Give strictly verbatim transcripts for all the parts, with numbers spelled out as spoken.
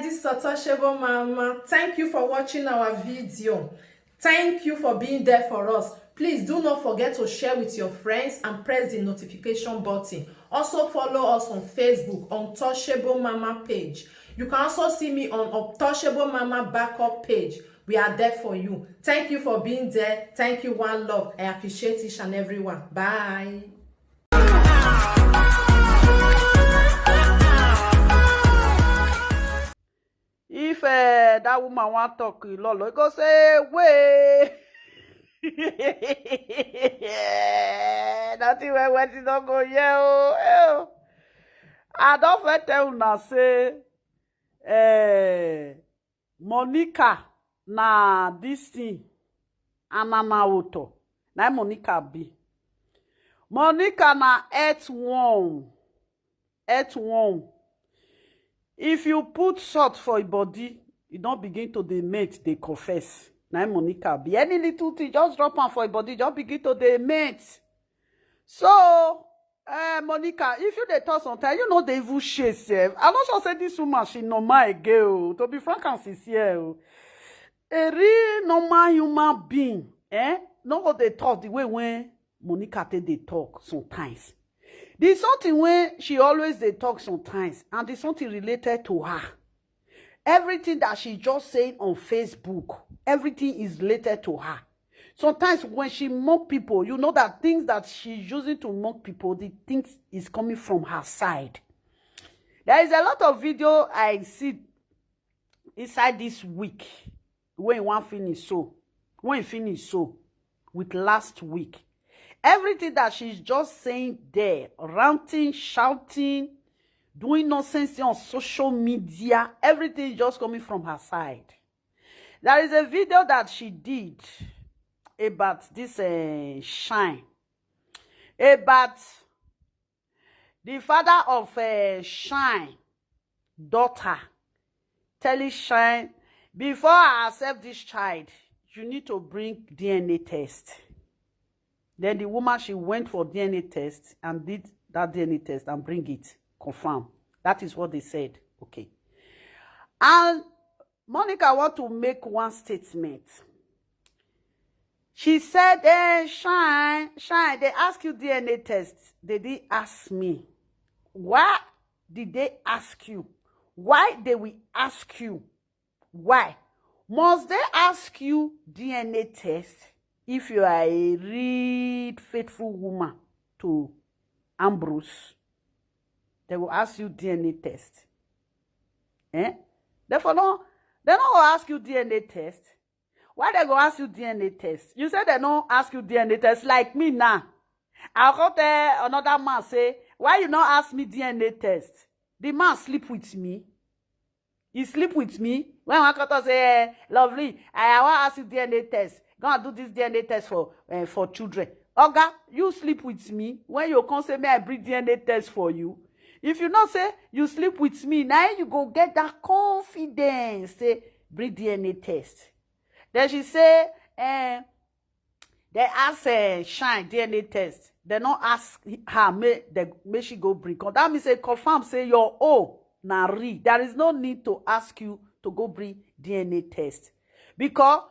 This is Untouchable Mama. Thank you for watching our video. Thank you for being there for us. Please do not forget to share with your friends and press the notification button. Also follow us on Facebook, Untouchable Mama page. You can also see me on Untouchable Mama backup page. We are there for you. Thank you for being there. Thank you, one love. I appreciate each and every one. Bye. If uh, that woman want talk, Lolo, go say, "Way." Nothing wey wetin don go here o. Eh, o. I don first tell una say, eh, Monica na this thing, anana oto. Na im Monica be. Monica na earthworm. Earthworm. If you put salt for your body, you don begin to dey melt, dey confess. Na im Monica be. Any little thing, just drop am for your body, just begin to dey melt. So, uh, Monica, if you dey talk sometimes, you no dey even share sef. I no sure say this woman, she normal again o. To be frank and sincere o, a real normal human being, eh, no go dey talk the way when Monica take dey talk sometimes. The something wey she always dey talk sometimes, and the something related to her. Everything that she just saying on Facebook, everything is related to her. Sometimes when she mock people, you know that things that she's using to mock people, the things is coming from her side. There is a lot of video I see inside this week when one finish so, when finish so, with last week. Everything that she's just saying there, ranting, shouting, doing nonsense on social media, everything is just coming from her side. There is a video that she did about this uh, Shine, about the father of uh, Shine daughter telling Shine, "Before I accept this child, you need to bring D N A test." Then the woman, she went for D N A test and did that D N A test and bring it, confirm. That is what they said. Okay. And Monica want to make one statement. She said, "Eh, Shine, Shine, they ask you D N A test. They did ask me. Why did they ask you? Why they will ask you? Why? Must they ask you D N A test if you are a real faithful woman to Ambrose? They will ask you D N A test. Eh? Therefore, no, they no go ask you D N A test. Why they go ask you D N A test? You say they no ask you D N A test like me now. I go tell another man say, "Why you no ask me D N A test?" The man sleep with me. He sleep with me. When one come talk say, "Eh, Lovely, I, I wan ask you D N A test. Go and do this D N A test for uh, for children." Oga, you sleep with me. When you come say, "May I bring D N A test for you?" If you know say you sleep with me, now you go get that confidence. Say, "Bring D N A test." Then she say, eh, they ask uh, Shine D N A test. They no ask her, may, they, may she go bring. Come. That means say confirm say your O na real. There is no need to ask you to go bring D N A test. Because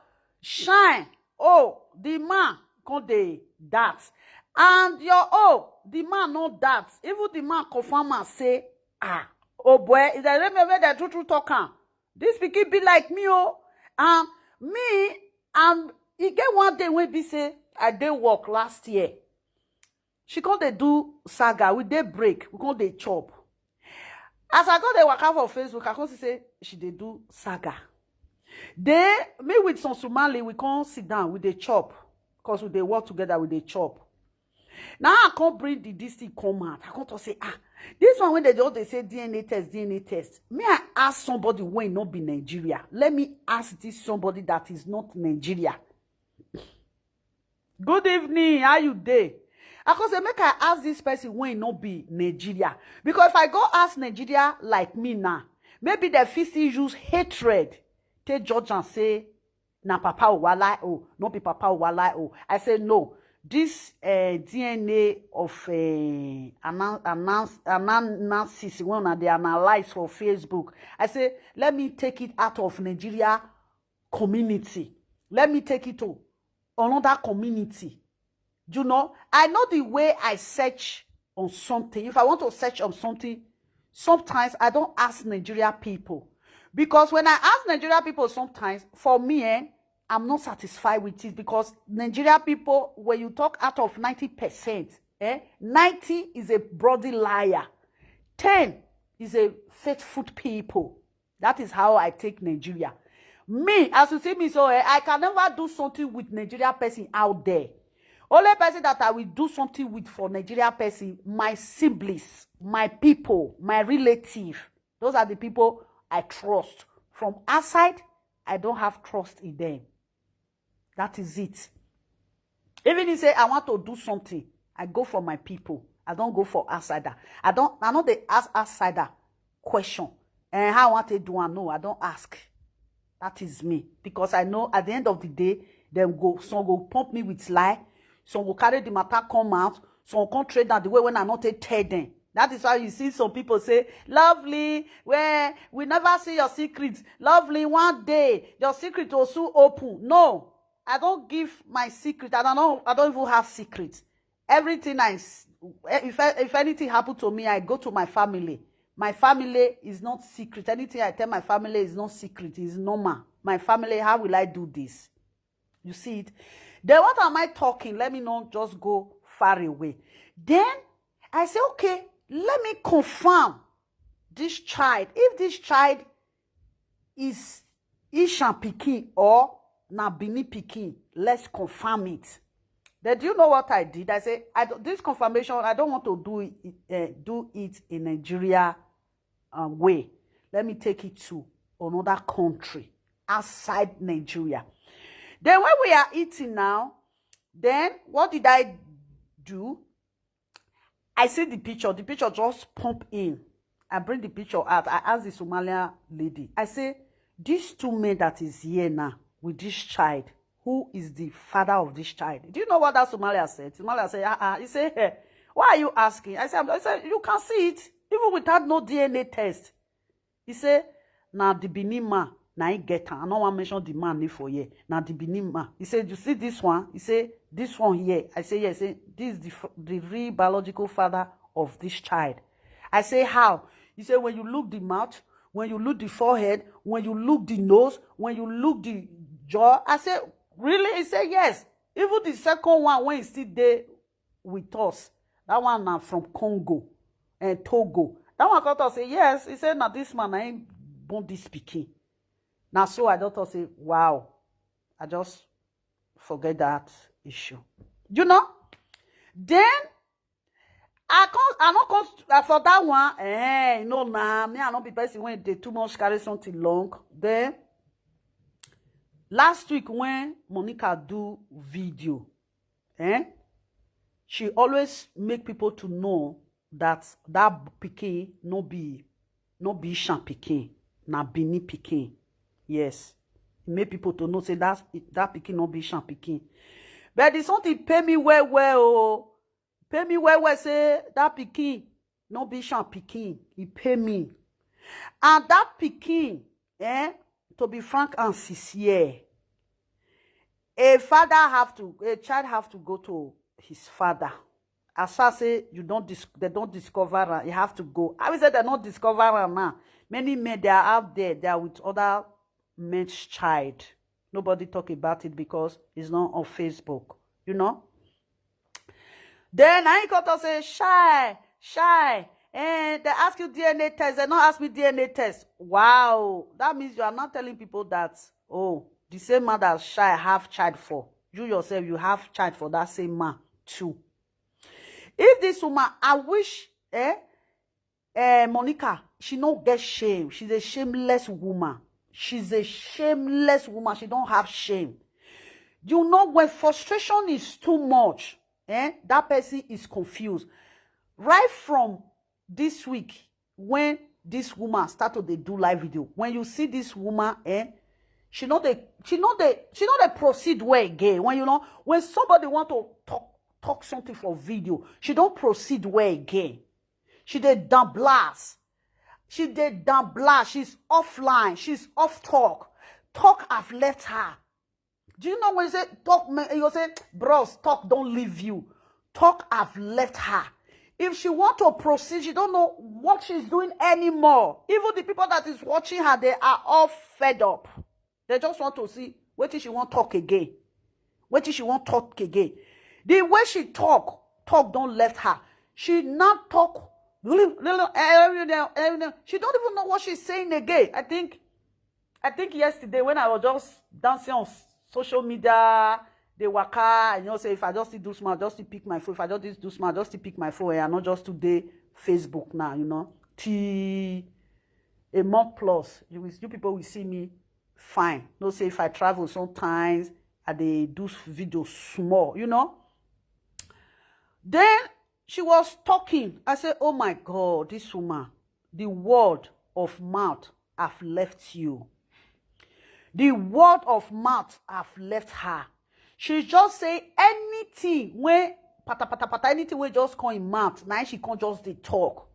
Shine, oh, the man come dey that. And your O, the man no that. Even the man confirm and say, "Ah, oh boy, is there any way that true true talk am? This pikin be like me, oh." And me, and e get one day wey be say I dey work last year. She come dey do saga, we dey break, we come dey chop. As I come dey waka for Facebook, I come see say she dey do saga. Then me with some Somali, we come sit down, we dey chop, because we dey work together, we dey chop. Now I come bring the this thing come out. I come talk say, "Ah, this one when they just dey say D N A test, D N A test." May I ask somebody when not be Nigeria? Let me ask this somebody that is not Nigeria. "Good evening, how you dey?" I come say, "Make I ask this person when not be Nigeria." Because if I go ask Nigeria like me now, maybe they fit still use hatred take judge and say, "Na papa o, walai o, no be papa o, walai o." I say, "No, this uh, D N A of uh, anal- anal- analysis when una dey analyze for Facebook. I say let me take it out of Nigeria community. Let me take it to another community. You know, I know the way I search on something. If I want to search on something, sometimes I don't ask Nigeria people. Because when I ask Nigeria people sometimes, for me, eh, I'm not satisfied with it because Nigeria people, when you talk out of ninety percent, eh, ninety is a bloody liar, ten is a faithful people. That is how I take Nigeria. Me, as you see me so, eh, I can never do something with Nigeria person out there. Only person that I will do something with for Nigeria person, my siblings, my people, my relative. Those are the people I trust. From outside, I don't have trust in them. That is it. Even if say I want to do something, I go for my people. I don't go for outsider. I don't. I know they ask outsider question. And how I want to do? I know I don't ask. That is me, because I know at the end of the day, them go some go pump me with lie, some go carry the matter come out, some come trade down the way when I not take tell them. That is why you see some people say, "Lovely, well, we never see your secret. Lovely, one day your secret will soon open." No, I don't give my secret, and I don't. I don't even have secret. Everything I, s- eh, if I, if anything happen to me, I go to my family. My family is not secret. Anything I tell my family is not secret. It's normal. My family, how will I do this? You see it? Then what am I talking? Let me not just go far away. Then I say, okay, let me confirm this child. If this child is Ishan pikin or na Benin pikin, let's confirm it. Then do you know what I did? I say, I don't, this confirmation, I don't want to do it, uh, do it in Nigeria um, way. Let me take it to another country outside Nigeria. Then when we are eating now, then what did I do? I see the picture. The picture just pump in. I bring the picture out. I ask the Somalia lady. I say, these two men that is here now with this child, who is the father of this child? Do you know what that Somalia said? Somalia said, ah, ah. He said, hey, why are you asking? I said, I said, you can see it even without no D N A test. He said, now the Benin man, now he get am. I don't want to mention the man name for here. Now the Benin man. He said, you see this one? He said, this one here. I say, yes. He say, this is the, f- the real biological father of this child. I say, how? He said, when you look the mouth, when you look the forehead, when you look the nose, when you look the jaw. I say, really? He said, yes. Even the second one, when he still there with us, that one now from Congo and Togo. That one come talk say, yes. He said, now this man, I ain't born this pikin. Now, so I don't talk say, wow. I just forget that issue. You know? Then I come, I no come st- uh, for that one. Eh, no, nah, me, I no be person when they too much carry something long. Then last week when Monica do video, eh, she always make people to know that that pikin no be no be Shan pikin, na Benin pikin. Yes, e make people to know say that that pikin no be Shan pikin. But the something pay me well well, oh, pay me well well say that pikin no be Shan pikin. He pay me, and that pikin, eh, to be frank and sincere, a father have to, a child have to go to his father. As far say you don't dis- they don't discover am, you have to go. I will say they don't discover am now. Many men they are out there, they are with other men's child. Nobody talk about it because it's not on Facebook, you know. Then I got to say, shy, shy. And they ask you D N A test, they not ask me D N A test. Wow, that means you are not telling people that, oh, the same man that shy have child for. You yourself, you have child for that same man too. If this woman, I wish, eh, eh, Monica, she no get shame. She's a shameless woman. She's a shameless woman. She don't have shame. You know, when frustration is too much, eh, that person is confused. Right from this week, when this woman start to dey do live video, when you see this woman, eh, she know they, she know they, she know they proceed well again. When you know, when somebody want to talk, talk something for video, she don't proceed well again. She dey down blast. She dey down blast. She's offline. She's off talk. Talk have left her. Do you know when you say talk? You say, "Bros, talk don't leave you." Talk have left her. If she want to proceed, she don't know what she's doing anymore. Even the people that is watching her, they are all fed up. They just want to see what she want talk again. What she want talk again. The way she talk, talk don't left her. She not talk. Little, little, every day, every day. She don't even know what she's saying again. I think I think yesterday when I was just dancing on social media, they waka, I know say if I just do smart, just pick my phone. If I just do smart, just pick my phone. I not just today Facebook now, you know. T a month plus, you will, you people will see me fine. No say if I travel sometimes, I they do video small, you know. Then she was talking. I said, "Oh my God, this woman, the word of mouth have left you." The word of mouth have left her. She just say anything when pata pata pata, anything when just come in mouth, now she can't just the talk.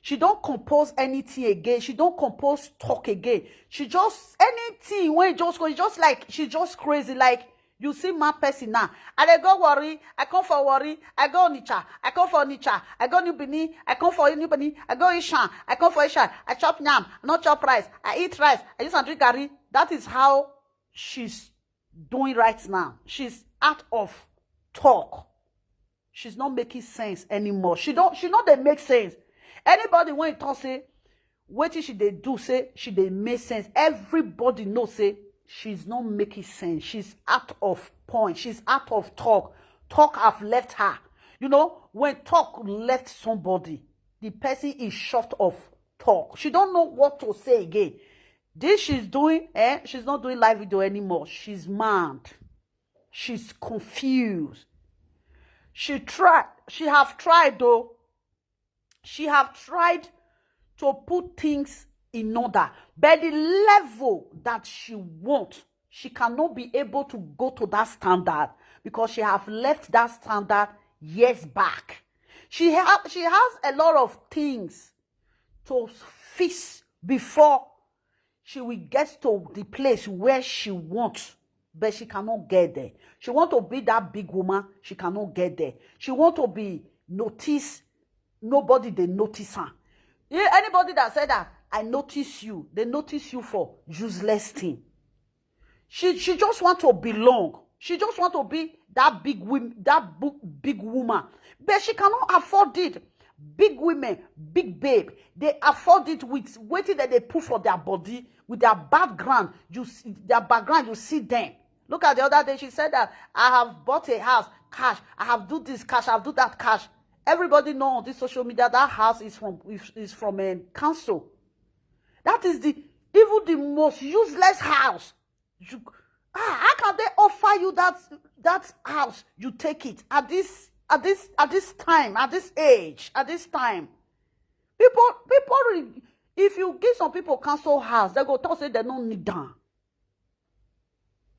She don't compose anything again. She don't compose talk again. She just anything when just go, just like she just crazy. Like you see mad person now. I dey go worry. I come for worry. I go Onitsha. I come for Onitsha. I go New Benin. I come for New Benin. I go Ishan. I come for Ishan. I chop yam. I not chop rice. I eat rice. I use and drink garri. That is how she's doing right now. She's out of talk. She's not making sense anymore. She don't. She not they make sense. Anybody when talk say what she they do say she they make sense. Everybody know say she's not making sense. She's out of point. She's out of talk. Talk have left her. You know, when talk left somebody, the person is short of talk. She don't know what to say again. This she's doing, eh? She's not doing live video anymore. She's mad. She's confused. She tried. She have tried though. She have tried to put things in order, but the level that she want, she cannot be able to go to that standard because she have left that standard years back. She have she has a lot of things to fix before she will get to the place where she want, but she cannot get there. She want to be that big woman, she cannot get there. She want to be noticed, nobody they notice her. Yeah, anybody that said that I notice you, they notice you for useless thing. She she just want to belong. She just want to be that big women, that big woman, but she cannot afford it. Big women, big babe, they afford it with waiting that they put for their body, with their background. You see their background, you see them. Look at the other day, she said that I have bought a house cash, I have do this cash, I have do that cash. Everybody know on this social media that house is from is, is from a council. That is the even the most useless house. You, ah, how can they offer you that that house? You take it at this at this at this time, at this age, at this time. People, people, if you give some people council house, they go talk say they don't need them.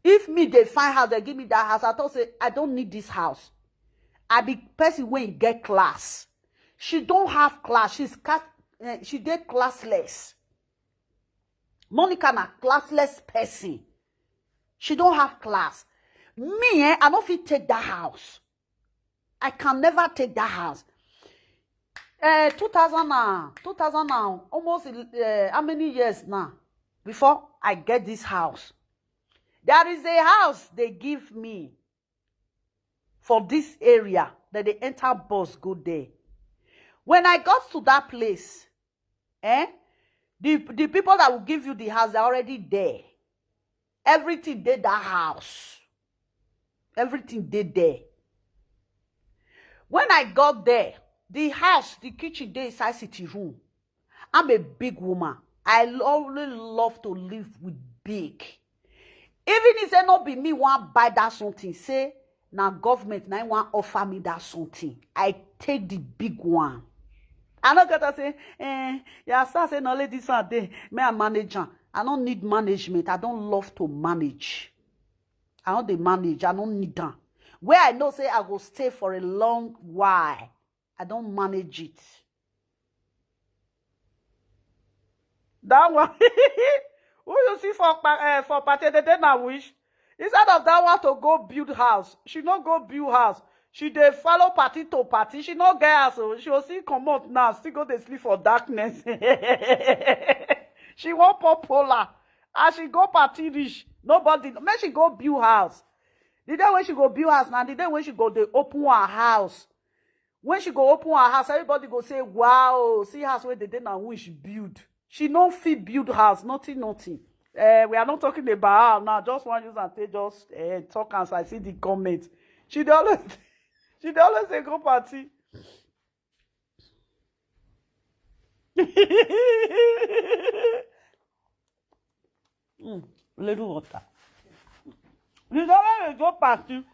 If me they find house, they give me that house. I talk say I don't need this house. I be person when get class. She don't have class. She's cat. Eh, she dey classless. Monica na classless person. She don't have class. Me, eh, I no fit take that house. I can never take that house. Uh, two thousand and, two thousand and almost uh, how many years now before I get this house? There is a house they give me for this area that they enter bus go there. When I got to that place, eh, the the people that will give you the house are already there. Everything did that house. Everything did there. When I got there, the house, the kitchen, they inside city room. I'm a big woman. I only love to live with big. Even if say not be me want buy that something, say now government now want offer me that something. I take the big one. I no get to say, eh, yeah, sir, say no, let this one day. May I manage am? I don't need management. I don't love to manage. I don't dey manage. I don't need them. Where I know say I go stay for a long while, I don manage it. That one, who you see for pa- eh, for party, they dey na wish. Instead of that one to go build house, she no go build house. She dey follow party to party. She no get house. Oh. She go see comot now, still go dey sleep for darkness. She wan popular. As she go party reach, nobody make she go build house. The day when she go build house now, the day when she go dey open her house. When she go open her house, everybody go say, "Wow, see house where they dey na who she build." She no fit build house, nothing, nothing. Uh, we are not talking about her now. Just one use and take just uh, talk as I see the comment. She dey always, she dey always dey go party. Mm, little water. She dey always dey go party.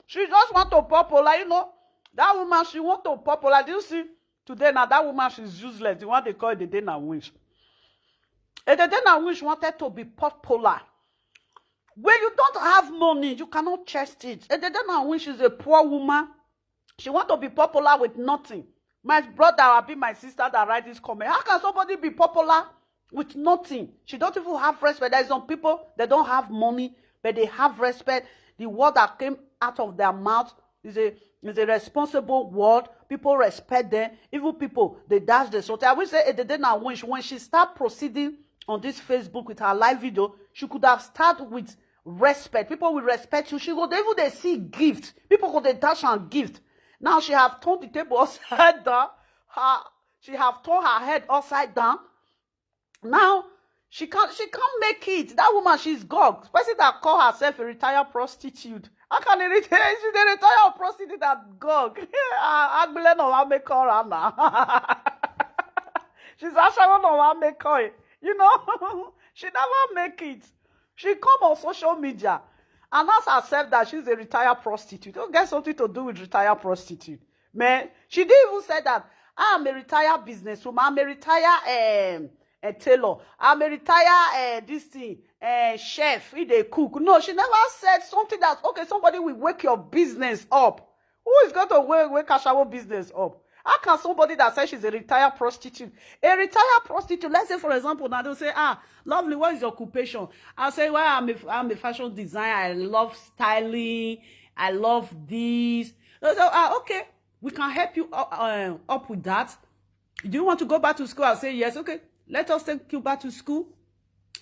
She just want to popular, you know. That woman, she want to popular. Do you see? Today now, that woman, she's useless. The one they call it the day na wish. And the day na wish wanted to be popular. When you don't have money, you cannot chest it. And the day na wish is a poor woman. She want to be popular with nothing. My brother, I be my sister that write this comment. How can somebody be popular with nothing? She don't even have respect. There's some people that don't have money, but they have respect. The word that came out of their mouth is a is a responsible word. People respect them. Even people they dash the sort. I will say it did not when she, when she start proceeding on this Facebook with her live video, she could have started with respect. People will respect you. She go even they see gift. People go they dash and gift. Now she have turned the table upside down. Her she have turned her head upside down. Now she can't she can't make it. That woman, she's gog. Person that call herself a retired prostitute. How can a retired she's a retired prostitute that gog? Agbile no wa make her now. She's actually no wa make her. You know, she never make it. She come on social media and ask herself that she's a retired prostitute. Don't get something to do with retired prostitute. Man, she didn't even say that I am a retired businesswoman, I'm a retired um, a tailor, I'm a retired uh, this thing, uh, chef, if they cook. No, she never said something that okay, somebody will wake your business up. Who is going to wake, wake Ashawo business up? How can somebody that says she's a retired prostitute, a retired prostitute, let's say for example, now they'll say, ah, lovely, what is your occupation? I'll say, well, I'm a, I'm a fashion designer. I love styling. I love this. They'll say, ah, okay, we can help you up, uh, up with that. Do you want to go back to school? I'll say, yes, okay. Let us take you back to school.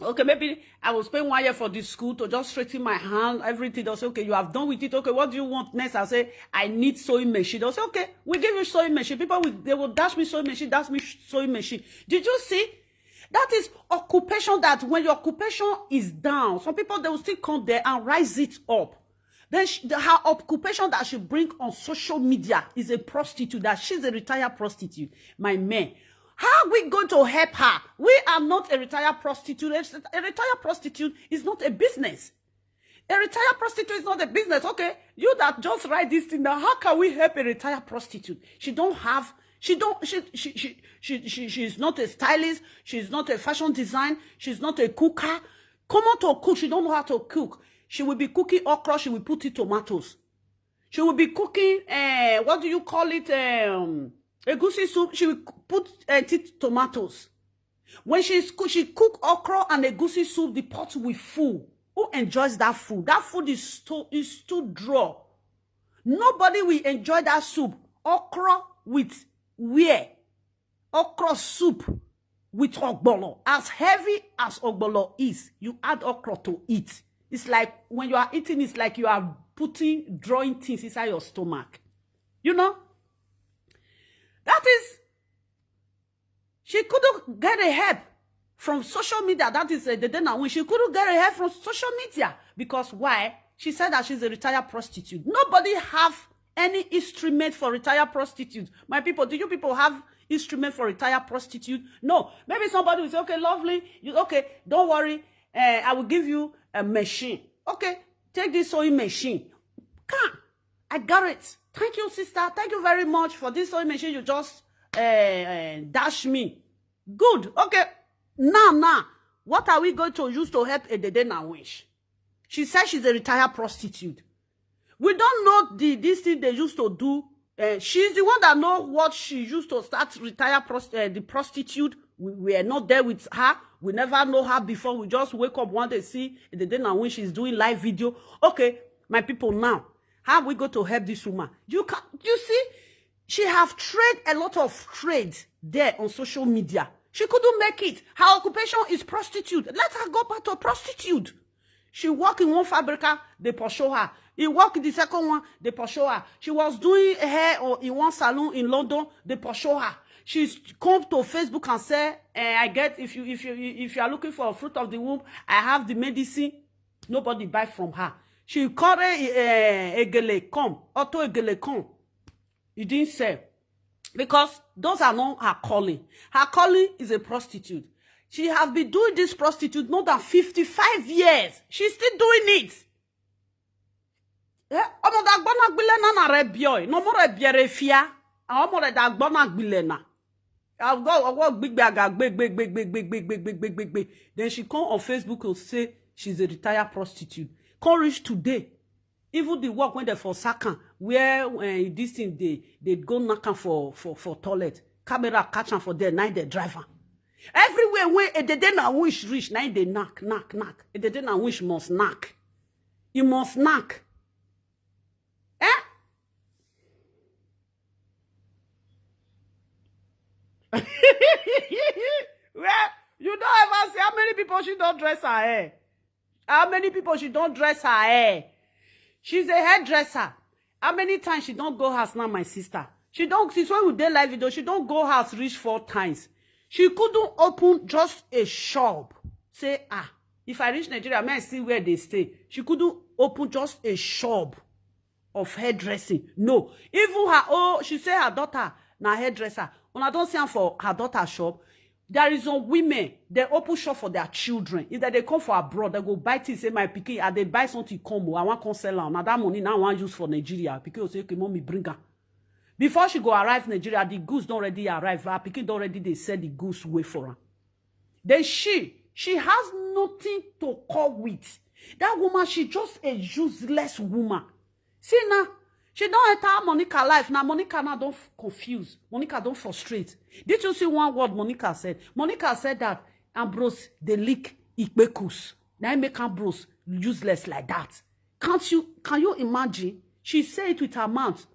Okay, maybe I will spend one year for this school to just straighten my hand, everything. They'll say, okay, you have done with it. Okay, what do you want next? I'll say, I need sewing machine. They'll say, okay, we give you sewing machine. People, will, they will dash me sewing machine, dash me sewing machine. Did you see? That is occupation that when your occupation is down, some people, they will still come there and rise it up. Then she, the, her occupation that she bring on social media is a prostitute, that she's a retired prostitute. My man, how are we going to help her? We are not a retired prostitute. A retired prostitute is not a business. A retired prostitute is not a business. Okay, you that just write this thing now, how can we help a retired prostitute? She don't have, she don't, she, she, she, she, she, she's not a stylist. She's not a fashion design. She's not a cooker. Come on to cook. She don't know how to cook. She will be cooking okra. She will put in tomatoes. She will be cooking, uh, what do you call it? Um, egusi soup. She will put uh, tomatoes. When she, she cook okra and egusi soup, the pot will full. Who enjoys that food? That food is too, is too draw. Nobody will enjoy that soup. Okra with where? Okra soup with ogbolo. As heavy as ogbolo is, you add okra to it. It's like when you are eating, it's like you are putting, drawing things inside your stomach. You know? That is, she couldn't get a help from social media. That is uh, the day now when she couldn't get a help from social media. Because why? She said that she's a retired prostitute. Nobody have any instrument for retired prostitute. My people, do you people have instrument for retired prostitute? No. Maybe somebody will say, okay, lovely. You okay? Don't worry. Uh, I will give you a machine. Okay, take this sewing machine. Come, I got it. Thank you, sister. Thank you very much for this sewing machine you just uh, uh, dash me. Good. Okay. Now, now, what are we going to use to help Edede Nawish? She says she's a retired prostitute. We don't know the this thing they used to do. Uh, she's the one that know what she used to start retire prost- uh, the prostitute. We, we are not there with her. We never know her before. We just wake up one day, see the day now when she's doing live video. Okay, my people, now how we go to help this woman? You can you see, she have trade a lot of trade there on social media. She couldn't make it. Her occupation is prostitute. Let her go back to prostitute. She work in one fabrica, they pursue her. He work in the second one, they pursue her. She was doing hair or in one salon in London, they pursue her. She's come to Facebook and say, eh, "I get if you if you if you are looking for a fruit of the womb, I have the medicine." Nobody buy from her. She carry uh, Egele come, Auto Egele come. He didn't sell because those are not her calling. Her calling is a prostitute. She has been doing this prostitute more than fifty-five years. She's still doing it. Eh, ọmọ da gbọna gbilẹ na na rẹ biọ, no more rẹ biẹrẹ fia. Ọmọ rẹ da gbọna gbilẹ na. I've got ọwọ gbigbe aga gbe gbe gbe gbe gbe gbe gbe gbe gbe gbe gbe. Then she come on Facebook and say she's a retired prostitute. Come reach today. Even the work when they for sack am, where uh, this thing they they go knock am for for for toilet. Camera catch am for there, now they drive am. Everywhere when a day na wish reach, now they knock knock knock. A day na wish must knock. He must knock. Eh? Well, you don't ever see how many people she don't dress her hair. How many people she don't dress her hair? She's a hairdresser. How many times she don't go house now, my sister? She don't since when we dey live video, she don't go house reach four times. She couldn't open just a shop. Say ah, if I reach Nigeria, may I see where they stay. She couldn't open just a shop of hairdressing. No, even her oh, she say her daughter na hairdresser. Una don see am for her daughter shop. There is some women they open shop for their children. If they, they come for abroad, they go buy things. Say my pikin, I they buy something come. Oh, I want come sell am. Now that money now I want use for Nigeria. Pikin will say, "Okay, mommy, bring am." Before she go arrive Nigeria, the goods don't already arrive. Her pikin don't already they sell the goods way for her. Then she, she has nothing to call with. That woman, she just a useless woman. See now, she don't enter Monica life. Now Monica now don't f- confuse. Monica don't frustrate. Did you see one word Monica said? Monica said that Ambrose they leak Ikpekus. Now he make Ambrose useless like that. Can't you? Can you imagine? She say it with her mouth.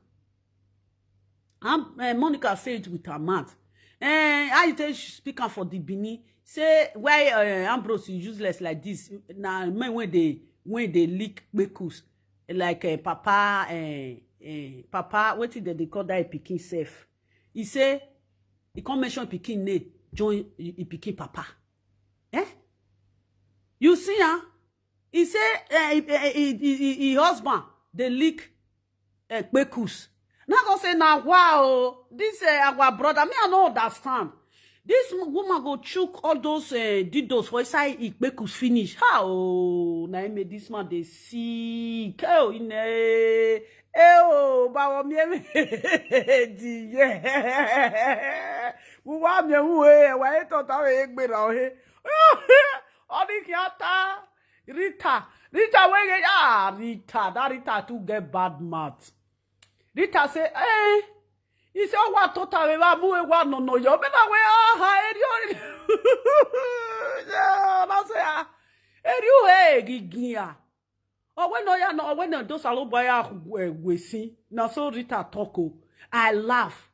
And uh, Monica say it with her mouth. Uh, I tell she speak am for the Benin. Say why uh, Ambrose is useless like this. Now men when they when they leak Ikpekus like uh, Papa uh, uh, Papa. What did they call that pikin self? He say he come mention pikin name, join he pikin Papa. Eh? You see, huh? He say uh, he, he, he, he, he husband they leak uh, Ikpekus. Now go say now wow, this uh, our brother. Me I no understand. This woman go chook all those uh, didos for inside Ikpekus finish. How? Now he made this man they sick. Oh, in eh oh, bawo mi emi di ye. Wo wa mi wu e wa e to ta we gbe ra o he. Oni ki ata. Rita, Rita wey get ah Rita, that Rita too get bad mouth. Rita say, eh, he say, "Oh, what total we wa mu we wa no no yo." Me na we ah ha eri ori. Yeah, na say ah, eri u he gigia. Oh, when no ya no, when no do salo boy ah we si. Na so Rita talk o. I laugh.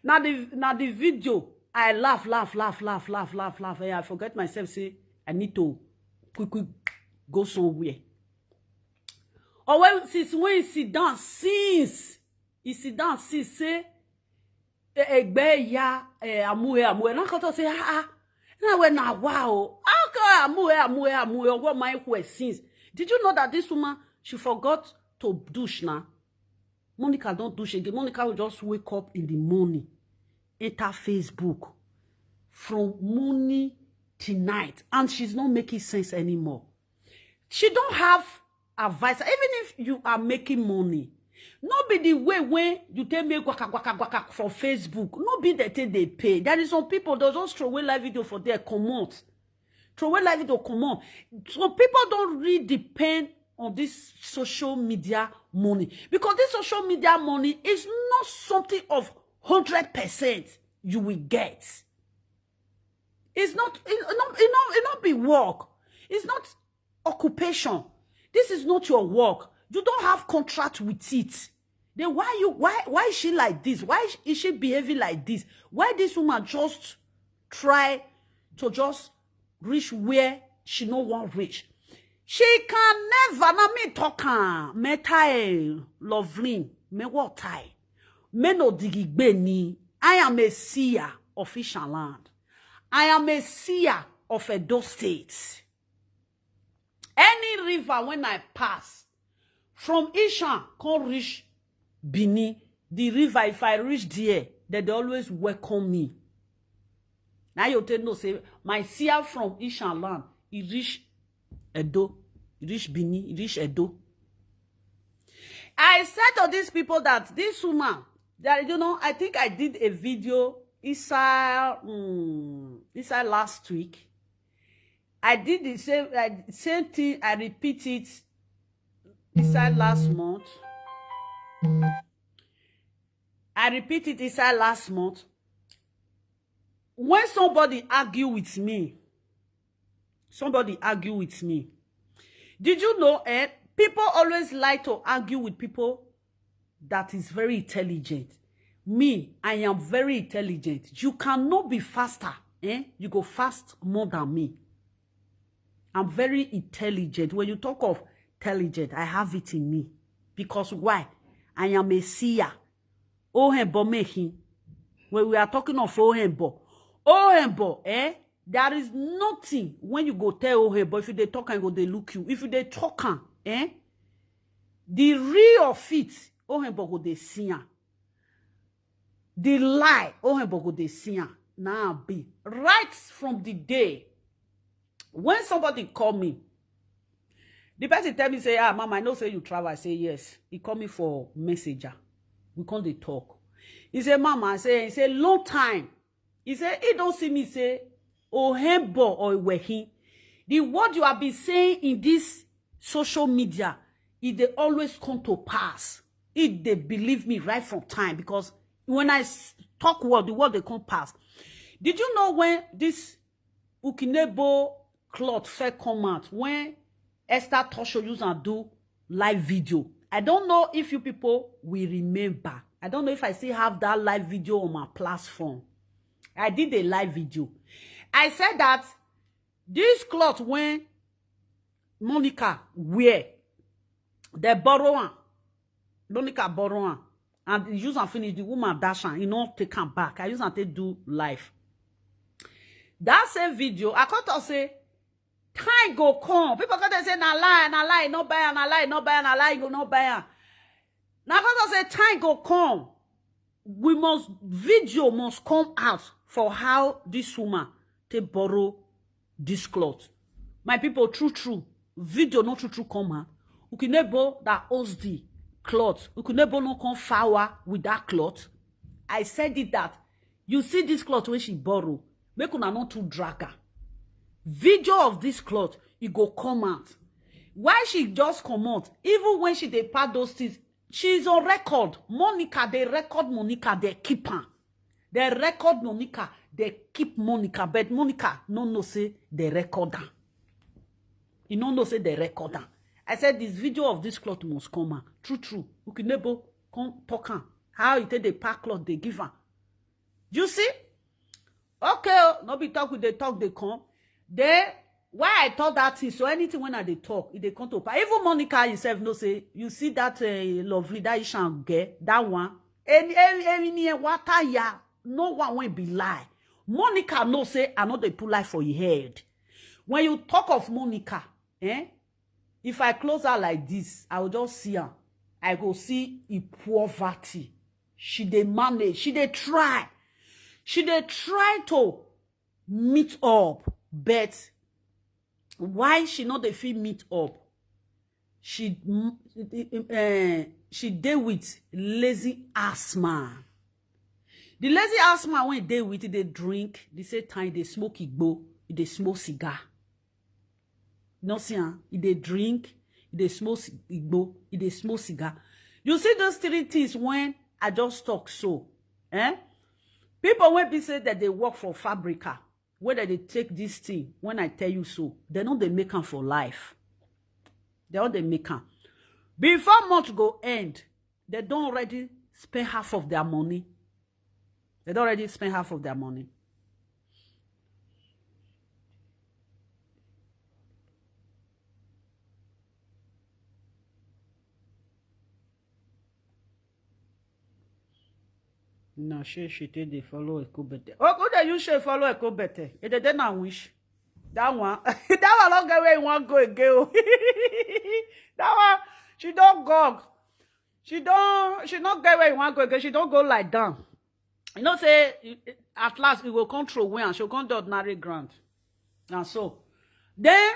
Now the now the video, I laugh, laugh, laugh, laugh, laugh, laugh, laugh. Eh, I forget myself. Say I need to quick quick go somewhere. Or when since when he sit down, since he sit down, since say egbe ya eh, amuhe amuhe. Na koto say ah ah. Na we na wow. Aka amuhe amuhe amuhe. What my questions? Did you know that this woman she forgot to douche now? Monica don't douche again. Monica will just wake up in the morning, enter Facebook from morning till night, and she's not making sense anymore. She don't have advice. Even if you are making money, not be the way when you take me guaka guaka guaka for Facebook. Not be the thing they pay. There is some people they'll just throw away live video for their command. Throw away live video command. Some people don't read the pain on this social media money, because this social media money is not something of hundred percent you will get. It's not, it not, it not, it not be work. It's not occupation. This is not your work. You don't have contract with it. Then why you why why is she like this? Why is she behaving like this? Why this woman just try to just reach where she no wan reach? She can never. Na me talk am. Metai Lovely, me what I me no digigbe ni. I am a seer of Ishan land. I am a seer of Edo State. Any river when I pass, from Ishan come reach Benin, the river, if I reach there, they dey always welcome me. Now you take know say my seer from Ishan land, he reach Edo, he reach Benin, he reach Edo. I said to these people that this woman, that, you know, I think I did a video inside, mm, inside last week. I did the same, uh, same thing. I repeat it inside last month. I repeat it inside last month. When somebody argue with me, somebody argue with me. Did you know, eh? People always like to argue with people that is very intelligent. Me, I am very intelligent. You cannot be faster, eh? You go fast more than me. I'm very intelligent. When you talk of intelligent, I have it in me. Because why? I am a seer. Ohembo making. When we are talking of Ohembo, Ohembo, eh? There is nothing when you go tell Ohembo, if you dey talk and go dey look you, if you dey talk am, eh? The real of it, Ohembo go dey see am. The lie, Ohembo go dey see am. Now be right from the day when somebody call me, the person tell me say, "Ah, mama, I know say you travel." I say, "Yes." He call me for messenger. We come dey talk. He say, "Mama," I say, he say, "Long time." He say he don't see me say Ohembo or Iwehin. The word you have been saying in this social media, it dey always come to pass. If they believe me right from time, because when I s- talk word, the word they come pass. Did you know when this Ukinebo cloth first come out, when Esther Tosho use and do live video? I don't know if you people will remember. I don't know if I still have that live video on my platform. I did a live video. I said that this cloth when Monica wear, they borrow am. Monica borrow am and use am finish. The woman dash am. He no take am back. I use am take do live. That same video, I come talk say, time go come. People come dey say, "Na lie, na lie, no buy am, na lie, no buy am, na lie, go no buy am." Now I come talk say, time go come. We must, video must come out for how this woman take borrow this cloth. My people, true, true, video no true, true come out. Ukinebo that owns the cloth, Ukinebo no come forward with that cloth. I said it that you see this cloth when she borrow, make una not too drag her. Video of this cloth, it go come out. Why she just come out? Even when she dey pack those things, she's on record. Monica, they record Monica, they keep her. They record Monica, they keep Monica, but Monica no know say they record her. You no know say they record her. I said this video of this cloth must come out. True, true. Ukinebo come talk am. How he take dey pack cloth, they give am. You see? Okay, oh, no be talk with the talk they come. Then why I talk that thing? So anything when I dey talk, it dey come to pass. Even Monica herself know say, you see that, uh, Lovely, that Ishan girl, that one. Any, any, any, any water ya, no one will be lie. Monica know say I know they put life for your head. When you talk of Monica, eh? If I close her like this, I will just see her. I go see e poverty. She dey manage. She dey try. She dey try to meet up, but why she no dey fit meet up? She, mm, eh, she dey with lazy ass man. The lazy ass man when dey with, e dey drink, the same time e dey smoke igbo, e dey smoke cigar. No see am, e dey drink, e dey smoke igbo, e dey smoke cigar. You see those three things when I just talk so, eh? People wey be say that they work for fabrica, whether they take this thing, when I tell you so, they know they make am for life. They all they make am. Before month go end, they don't already spend half of their money. They don't already spend half of their money. No, she she take dey follow Ekobete. Oh, go there, you should follow Ekobete. It dey na wish. That one, that one don't get where you want go again. Oh. That one, she don't gog. She don't, she not get where you want go again. She don't go like down. You know, say at last it will control when she'll come to ordinary ground. And so, then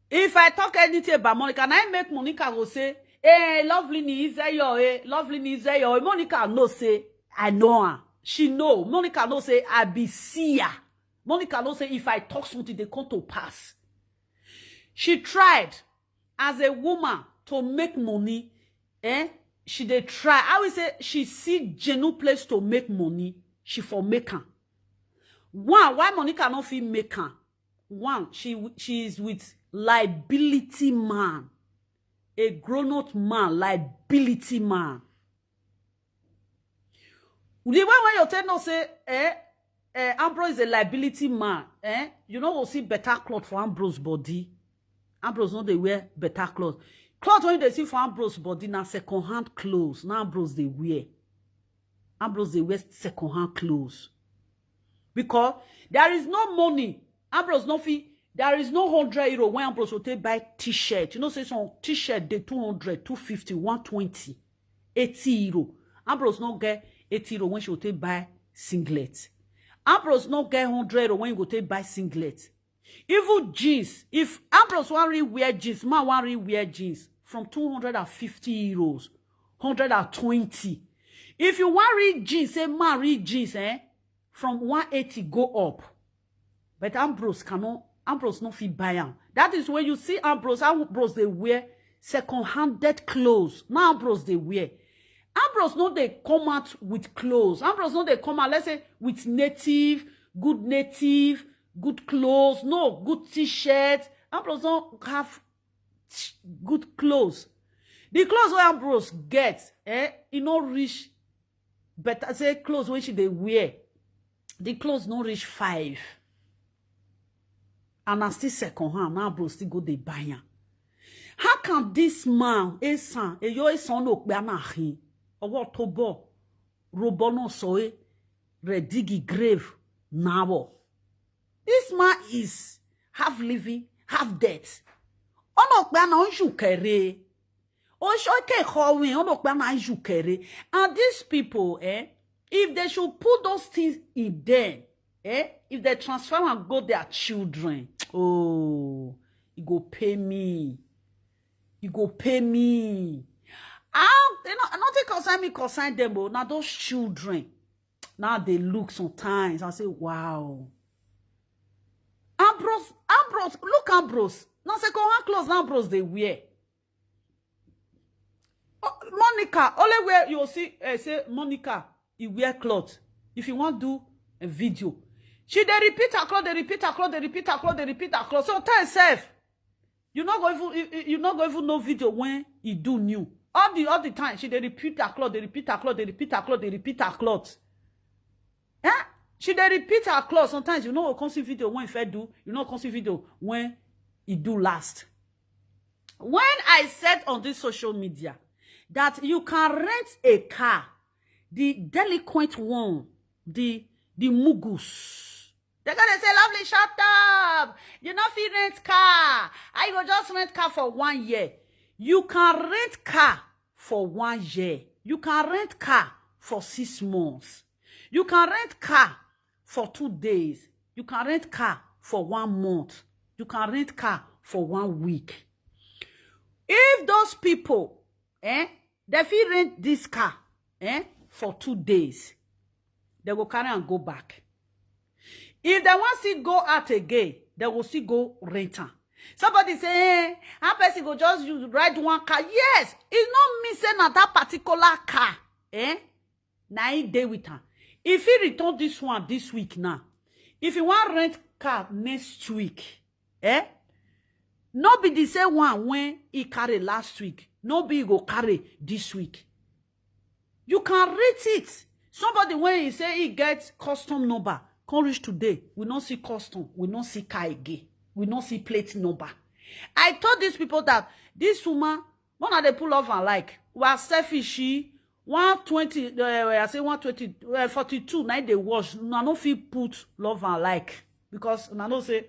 if I talk anything about Monica, and I make Monica go say, "Hey, lovely ni Izeyo, hey, lovely ni Izeyo." Monica no say, "I know her." She know. Monica no say, "I be see her." Monica no say, "If I talk something, they come to pass." She tried as a woman to make money. Eh? She dey try. I will say she see genuine place to make money. She for make am. One, why Monica no fit make am? One, she she is with liability man, a grown-up man, liability man. The way when you tell no say, eh, eh, Ambrose is a liability man, eh, you know we'll see better cloth for Ambrose body. Ambrose no dey wear better cloth. Cloth when they see for Ambrose body na second hand clothes. Now Ambrose they wear. Ambrose they wear second hand clothes. Because there is no money. Ambrose no fee. There is no hundred euro when Ambrose will take buy t-shirt. You know, say some t-shirt they two hundred, two fifty, one twenty, eighty euro. Ambrose no get eighty euro when she will take buy singlet. Ambrose no get hundred euro when you go take buy singlet. Even jeans, if Ambrose wan really wear jeans, man wan really wear jeans from two hundred and fifty euros, hundred and twenty. If you wan read jeans, say man read jeans, eh, from one eighty go up. But Ambrose cannot, Ambrose no fit buy am. That is when you see Ambrose, Ambrose they wear second-handed clothes. Now Ambrose they wear. Ambrose no they come out with clothes. Ambrose no they come out, let's say, with native, good native, good clothes, no good t-shirt. Ambrose don't have good clothes. The clothes where Ambrose get, eh, e no reach. Better say clothes when she they wear, the clothes no reach five. And I still second hand. Now Ambrose still go dey buy am. How can this man, a son, a your son, no be anahin, or what to bo, robono soe, redigi grave, now? This man is half living, half dead. Ono pe ana onju kere. Oshoke Howin, ono pe ana onju kere. And these people, eh, if they should put those things in them, eh, if they transfer and go their children, oh, it go pay me. It go pay me. Ah, you know, nothing concern me, concern them, but now those children, now they look sometimes and say, wow. Ambrose, Ambrose, look Ambrose. Now second hand clothes, now Ambrose they wear. Oh, Monica, only where you see, eh, say Monica, he wear cloth. If you want do a video, she they repeat her cloth, they repeat her cloth, they repeat her cloth, they repeat her cloth. So tell yourself, you not go even you, you not go even know video when he do new. All the all the time she they repeat her cloth, they repeat her cloth, they repeat her cloth, they repeat her cloth. Eh? She they repeat her cloth. Sometimes you know come see video when he do, you know come see video when he do last. When I said on this social media that you can rent a car, the delinquent one, the the mugus, they gonna say, "Lovely, shut up. You not fit rent car. I go just rent car for one year." You can rent car for one year. You can rent car for six months. You can rent car for two days. You can rent car for one month. You can rent car for one week. If those people, eh, they fit rent this car, eh, for two days, they go carry and go back. If they want still go out again, they will still go rent am. Somebody say, eh, how person go just use ride one car? Yes, e no mean say na that particular car, eh? Na e dey with am. If he return this one this week now, if he wan rent car next week, eh? No be the same one when he carry last week. No be he go carry this week. You can rate it. Somebody when he say he get custom number, come reach today, we no see custom, we no see car again, we no see plate number. I told these people that this woman, when they pull off and like, we are selfish. She one twenty, uh, I say one twenty, uh, forty-two, now they wash. Una no fit put love and like because una know say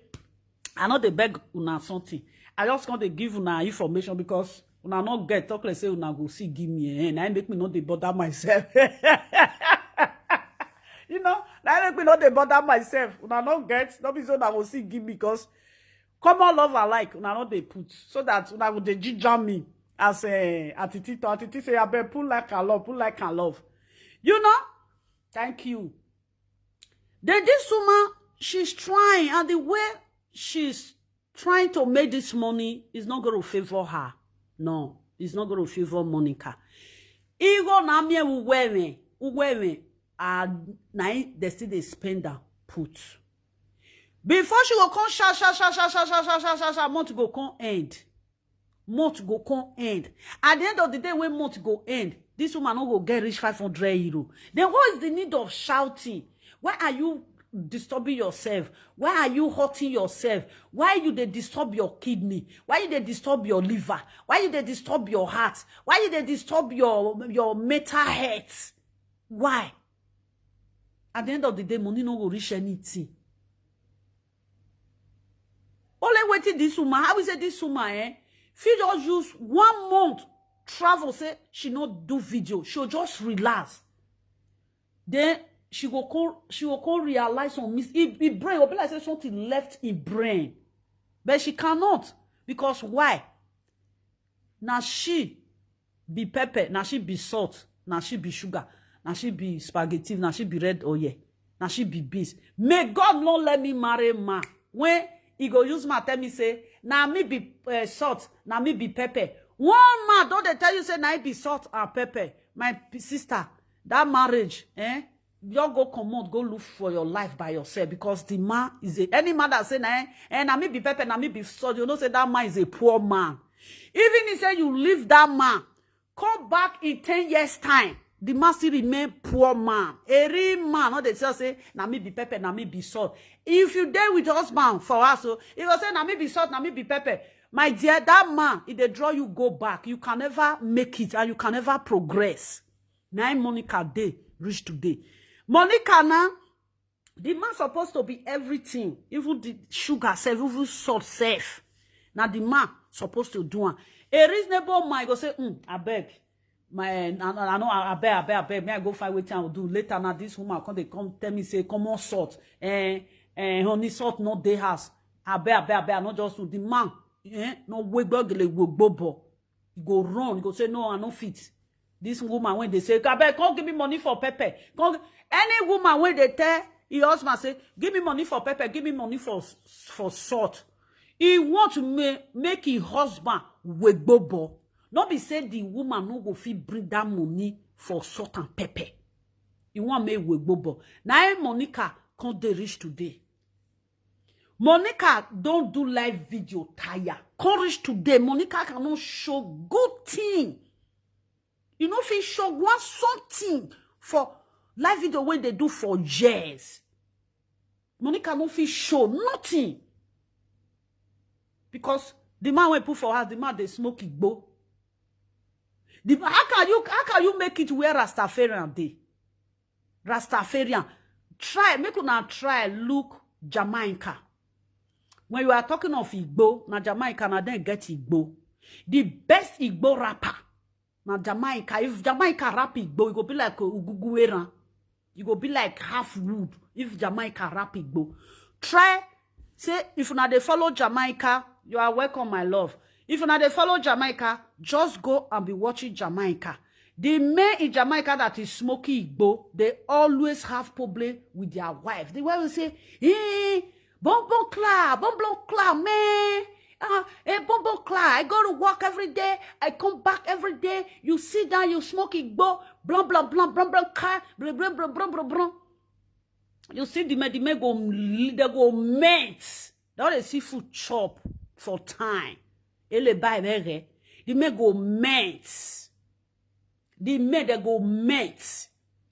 I no dey beg una something. I just come dey give una information because una no get talk like say una go see give me, eh? Na im make me no dey bother myself. You know, na im make me no dey bother myself. Una no get, no be so una go see give me because common love alike una no dey put so that una go dey ginger me as, eh, Aunty Tito. Aunty Tito say, abeg, put like and love, put like and love. You know, thank you. Then this woman, she's trying, and the way she's trying to make this money is not going to favor her. No, it's not going to favor Monica. Igo na mi uwewe, uwewe, and na im they still dey spend and put. Before she go come sha sha sha sha sha sha sha sha sha sha, month go come end. Month go come end. At the end of the day, when month go end, this woman no go get reach five hundred euro. Then what is the need of shouting? Why are you disturbing yourself? Why are you hurting yourself? Why you dey disturb your kidney? Why you dey disturb your liver? Why you dey disturb your heart? Why you dey disturb your, your mental health? Why? At the end of the day, money no go reach anything. Only waiting this woman. How is it this woman, eh? Fit just use one month travel, say she no do video. She'll just relax. Then she go come, she go come realize some mis-, e, e brain go be like say something left in brain. But she cannot. Because why? Na she be pepper, na she be salt, na she be sugar, na she be spaghetti, na she be red oil, na she be beans. May God not let me marry man when he go use man tell me say, na me be, eh, salt, na me be pepper. One man don dey tell you say na he be salt and pepper. My p-, sister, that marriage, eh? Just go comot, go look for your life by yourself because the man is a, any man that say na, eh, eh, na me be pepper, na me be salt, you know say that man is a poor man. Even if say you leave that man, come back in ten years time, the man still remain poor man. A real man, no dey tell say, na me be pepper, na me be salt. If you dey with husband for house, so he go say, na me be salt, na me be pepper. My dear, that man, if they draw you, go back. You can never make it and you can never progress. Na im Monica dey reach today. Monica now, the man supposed to be everything, even the sugar sef, even salt sef. Na the man supposed to do am. A reasonable man go say, mm, abeg, my, I, I, I know, abeg, abeg, abeg, may I go find wetin I will do later. Now this woman come, they come tell me say, common salt, eh, eh, honey salt not dey house. Abeg, abeg, abeg, I no just do. The man, eh, no wegbo gele wegbo bo. He go run, he go say, no, I no fit. This woman when they say, abeg, come give me money for pepper. Come, any woman when they tell your husband say, give me money for pepper, give me money for s-, for salt. He want to ma-, make his husband wegbobo. No be say the woman no go fit bring that money for salt and pepper. He want make wegbobo. Now Monica come dey reach today. Monica don do live video tire. Come reach today, Monica cannot show good thing. You no fit show one something for live video wey they do for years. Monica no fit show nothing. Because the man wey put for house, the man dey smoke igbo. The, how can you, how can you make it where Rastafarian dey? Rastafarian. Try, make una try look Jamaica. When you are talking of igbo, na Jamaica, na dem get igbo. The best igbo rapper, na Jamaica. If Jamaica rap igbo, e go be like Ugugueran. E go be like half wood if Jamaica rap igbo. Try say, if una dey follow Jamaica, you are welcome, my love. If una dey follow Jamaica, just go and be watching Jamaica. The men in Jamaica that is smoking igbo, they always have problem with their wife. The wife will say, eh, bon bon clap, bon bon clap, man. Ah, a bumbo cry. I go to work every day. I come back every day. You sit down, you smoke igbo, blah blah blah blah blah car, blah blah blah blah blah blah. You see the men, the men go, they go melt. They dey see food chop for time. Ele buy very. The men go melt. The men they go melt.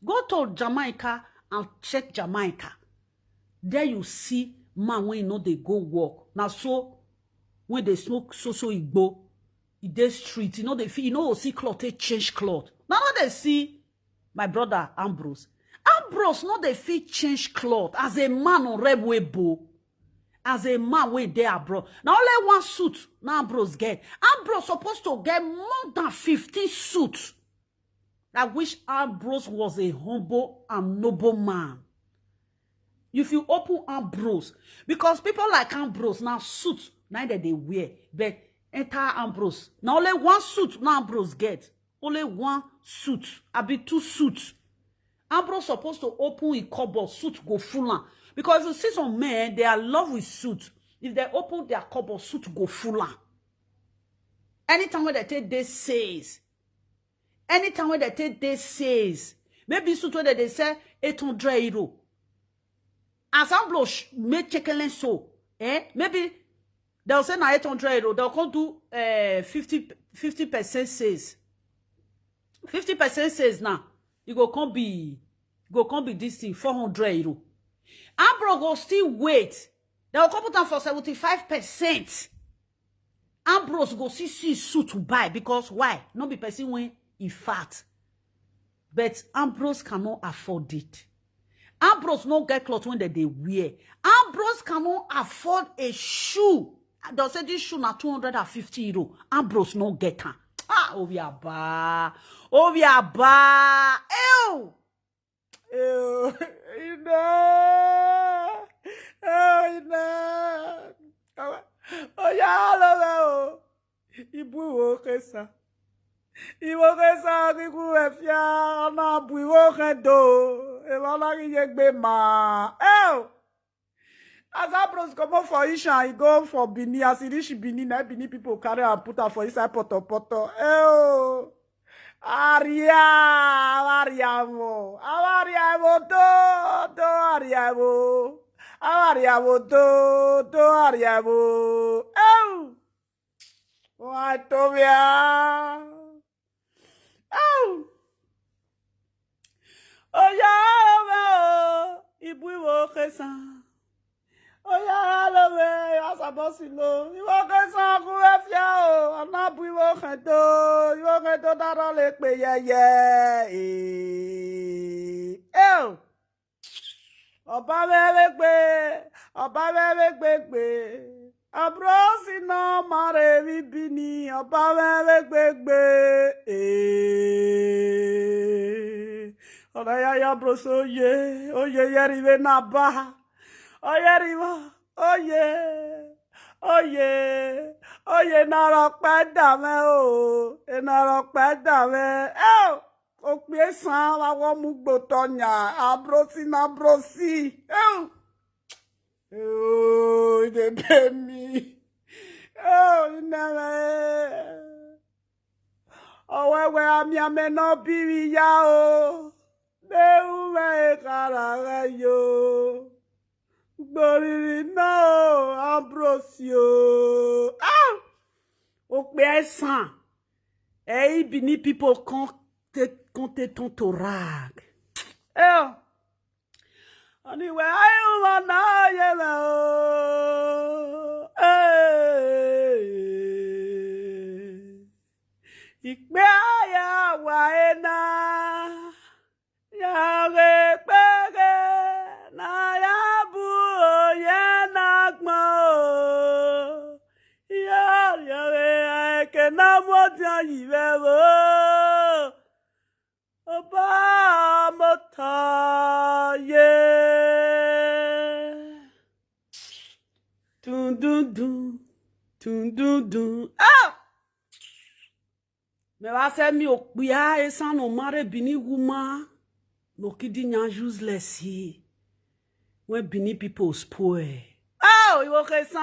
Go to Jamaica and check Jamaica. There you see man when you know they go work. Now so when they smoke so so igbo, e dey street, you know they feel, you know see cloth, they change cloth. Now no dey see my brother Ambrose. Ambrose no dey fit change cloth as a man on rebel ebo. As a man wey dey abroad, na only one suit na Ambrose get. Ambrose supposed to get more than fifteen suits. I wish Ambrose was a humble and noble man. If you open Ambrose, because people like Ambrose now suit now that they wear, but enter Ambrose, na only one suit na Ambrose get. Only one suit, I be two suits. Ambrose supposed to open his cupboard, suit go full on. Because you see some men, they are love with suit. If they open their cupboard, suit go full on. Anytime when they take they says, anytime when they take they says, maybe suit where they say eight hundred euro. As Ambrose make chicken so, eh? Maybe they'll say na eight hundred euro. They'll come do uh, fifty, fifty percent sales. Fifty percent sales now. You go come be, go come be this thing four hundred euro. Ambrose go still wait. They'll come put am for seventy-five percent. Ambrose go see see suit to buy because why? No be person when in fact. But Ambrose cannot afford it. Ambrose no get cloth when they, they wear. Ambrose cannot afford a shoe. They'll say this shoe na two hundred and fifty euro. Ambrose no get am. Ah, Obiaba. Obiaba. Ew. Ew. Ina. Ew, Ina. Oya, love o. Ibu wo kesa. Iwo kesa kiku efia, ona bu iwo kedo. E ba na ki yegbe ma. Ew. As Ambrose comot for Ishan, he go for Benin. As he reach Benin, na Benin people carry am put am for inside poto poto. Ew. Aria, aria mo. Aria mo do, do aria mo. Aria mo do, do aria mo. Ew. Why to be a? Ew. Oya, oya, o. Ibu iwo kesa. Oya, love, asa bosi lo. Iwo kesa ku efia o. Ana bu iwo kedo. Iwo kedo dara le pe yeye. Eh. Ew. Ọba were gbe, ọba were gbegbe. Ambrose no mare mi Benin, ọba were gbegbe. Eh. Ọ̀rọ̀ ya ya Ambrose oye, oye yeri we na ba. Oye riwa, oye, oye, oye na ro pe da me o, e na ro pe da me. Eh. Okpie san wa wo mu gboto nya, Ambrose na Ambrose. Ew. Ew, e dey pay me. Ew, e never. Owewe ami ame no biri ya o. Be uwe e kara re yo. Gboriri na o, Ambrose o. Ah! Okpie san. Hey, Benin people come take, come take turn to rag. Eh. Anyway, I wanna hear o. Eh. Ikpe aya wa ena. Ya ge kpege na ya bu oye na gbon o. Ya, ya ge eke na mo ti ayi ve o. Oba mo ta ye. Dun, dun, dun. Dun, dun, dun. Ah! Me wa se mi okpia esan no mare Benin woman. No kidi nya useless he. When Benin people spoil. Oh, iwo kesa.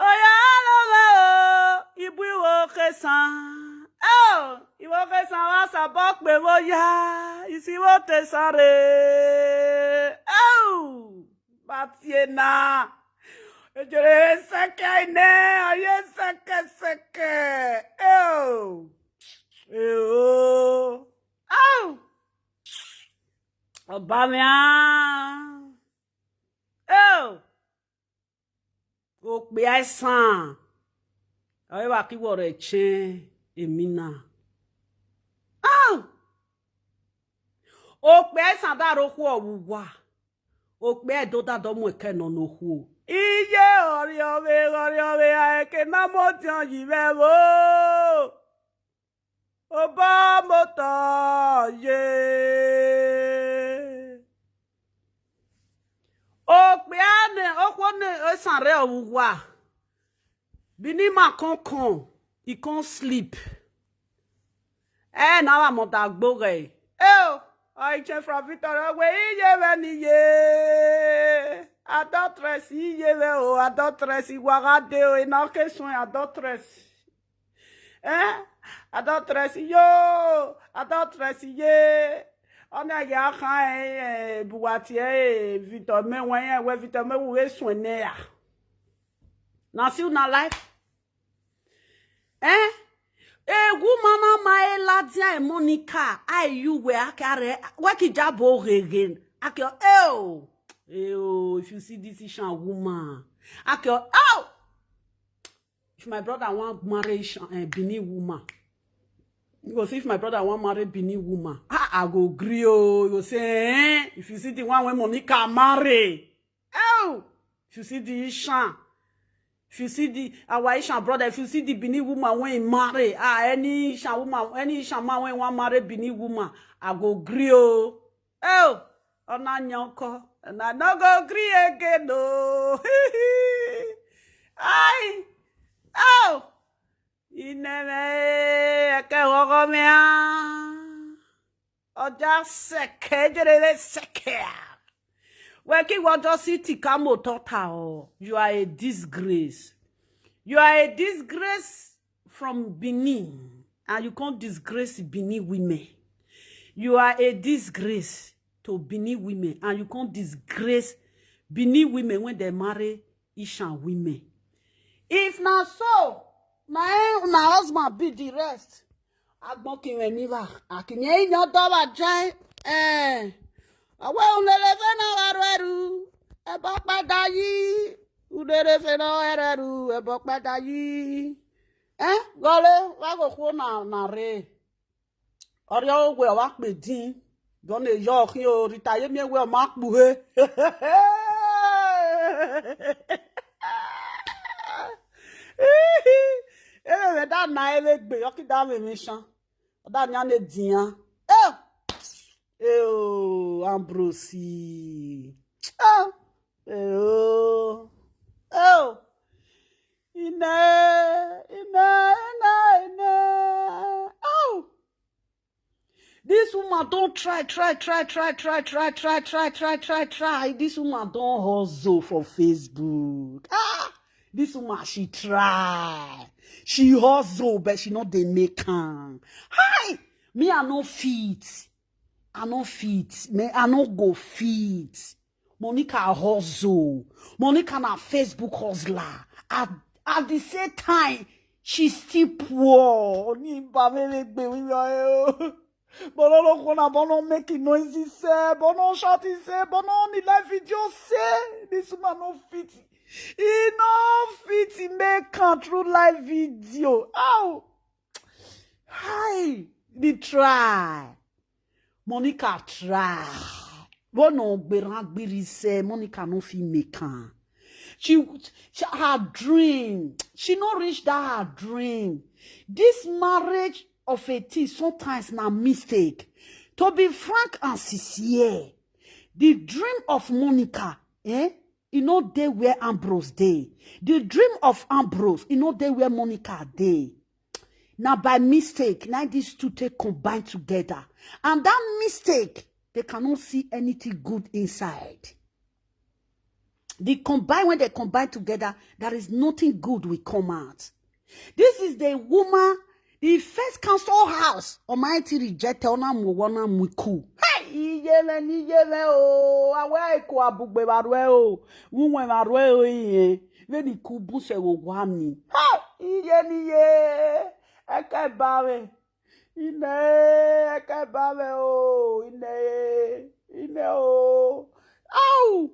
Oya lo me o, ibu iwo kesan. Oh, iwo kesan wa sabo pe mo ya, isi wo te sare. Oh, batiena. Ejere seke ine, aye seke seke. Oh, oh, oh. Ọba mi á. Oh, òpè àìsàn. Ọ̀rẹ́ wa kí wọ̀rọ̀ ẹ̀ chẹ́ èmi náà. Ah! Òpè àìsàn dárò kú ọ̀wùwà. Òpè ẹ̀dọ́ dàdọ́ mú ẹ̀kẹ́ nà nà kú. Iye ọ̀rẹ́ ọ̀rẹ́ ọ̀rẹ́ ọ̀rẹ́ àìkè náà mọ̀ tí wọ́n yìí rẹ̀ wò. Obo moto ye. Okpe ane, okwo ne, osan re owuwa. Bini ma kon kon, he can't sleep. Eh, na wa mo da gbo re. Eh, o, I change from Victoria, we iye we ni ye. Adulteress, iye we o, adulteress, iwara de o, ina ke sun adulteress. Eh? Adulteress, yo! Adulteress, ye! Ona ya kan eh buwati eh Victor me wen eh we Victor me wu esun ne ya. Na see una life. Eh? A woman na my ladia Monica. I you we akare we ki jabo gegen. Akio oh. Eh oh, if you see this Ishan woman. Akio oh. If my brother wan marry Ishan, eh, Benin woman, you go see if my brother wan marry Benin woman. Ah, I go gree o. You go say, eh? If you see the one wey Monica marry, oh, if you see the Ishan, if you see the our Ishan brother, if you see the Benin woman wey he marry, ah, any Ishan woman, any Ishan man wey wan marry Benin woman, I go gree o. Oh, ona nyoko, and I no go gree again o. Ai, oh, ineme eke hogo mea. Oja seke jerere seke. Weki wojo city kamo tota o. You are a disgrace. You are a disgrace from Benin, and you can't disgrace Benin women. You are a disgrace to Benin women, and you can't disgrace Benin women when they marry Ishan women. If na so, na eh, na husband be the rest. Agbon ki we ni wa, akinye inyo do wa jai. Eh. Awe unele fe na wa ru eru. E bo pada yi. Unele fe na wa ru eru. E bo pada yi. Eh? Gole, wa go kwo na, na re. Ọrịa ogwe ọwa kpedin. Gọna eyo ọkụ o, Rita ye mie we ọma kpughe. Ere we da na ere gbe, ọkị da we me shan. Ọda nya na-edi ya. Eh! Eh, oh, Ambrose. Ah! Eh, oh. Eh, oh. Ine, ine, ine, ine. Oh! This woman don't try, try, try, try, try, try, try, try, try, try, try. This woman don't hustle for Facebook. Ah! This woman, she try. She hustle, but she not dey make am. Hi! Me, I no fit. I no fit. Me, I no go fit. Monica hustle. Monica na Facebook hustler. At, at the same time, she still poor. Ni ba me le gbe wi yo. Bono no kona, bono make noise se, bono shout se, bono on the live video se. This woman no fit. He no fit make am through live video. Ow! Hi! The try. Monica try. Bono gberan gbiri se, Monica no fit make am. She, she her dream. She no reach that her dream. This marriage of a thing sometimes na mistake. To be frank and sincere, the dream of Monica, eh, e no dey where Ambrose dey. The dream of Ambrose, e no dey where Monica dey. Na by mistake, na these two take combine together. And that mistake, they cannot see anything good inside. The combine, when they combine together, there is nothing good will come out. This is the woman, the first council house. Almighty reject her, ona mu, ona mu ku. Hey, iye me ni iye me o. Awe ko abugbe barwe o. Wunwe barwe o iye. Ve ni ku bu se wo wa mi. Ha, iye ni iye. Eke ba we. Ine, eke ba we o. Ine, ine o. Au.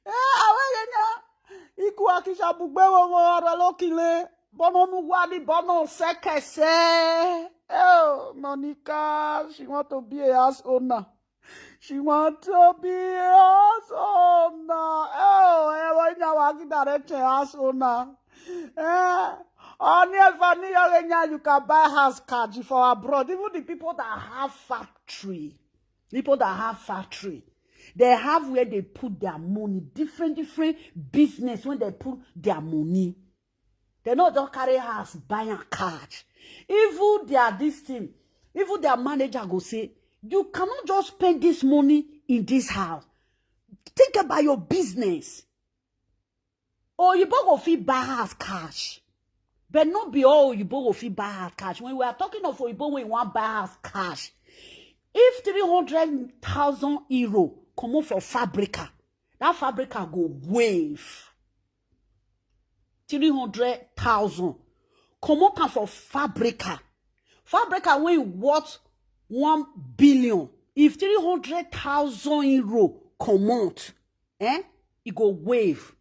Eh, awegenya. Iku akisha bugbe wo wo ara lokile. Bono nu wadi bono sekese. Oh, Monica, she want to be a house owner. She want to be a house owner. Oh, eh, when you want to direct a house owner. Eh, only if I need you, you can buy house card for abroad. Even the people that have factory, people that have factory, they have where they put their money. Different, different business when they put their money. They no just carry house, buy a card. Even their this thing, even their manager go say, you cannot just spend this money in this house. Think about your business. Oyibo go fit buy house cash. But no be all Oyibo go fit buy house cash. When we are talking of Oyibo, when you want buy house cash, if three hundred thousand euro comot for fabrica, that fabrica go wave. Three hundred thousand. Comot am for fabrica. Fabrica wey worth one billion. If three hundred thousand euro comot, eh, e go wave.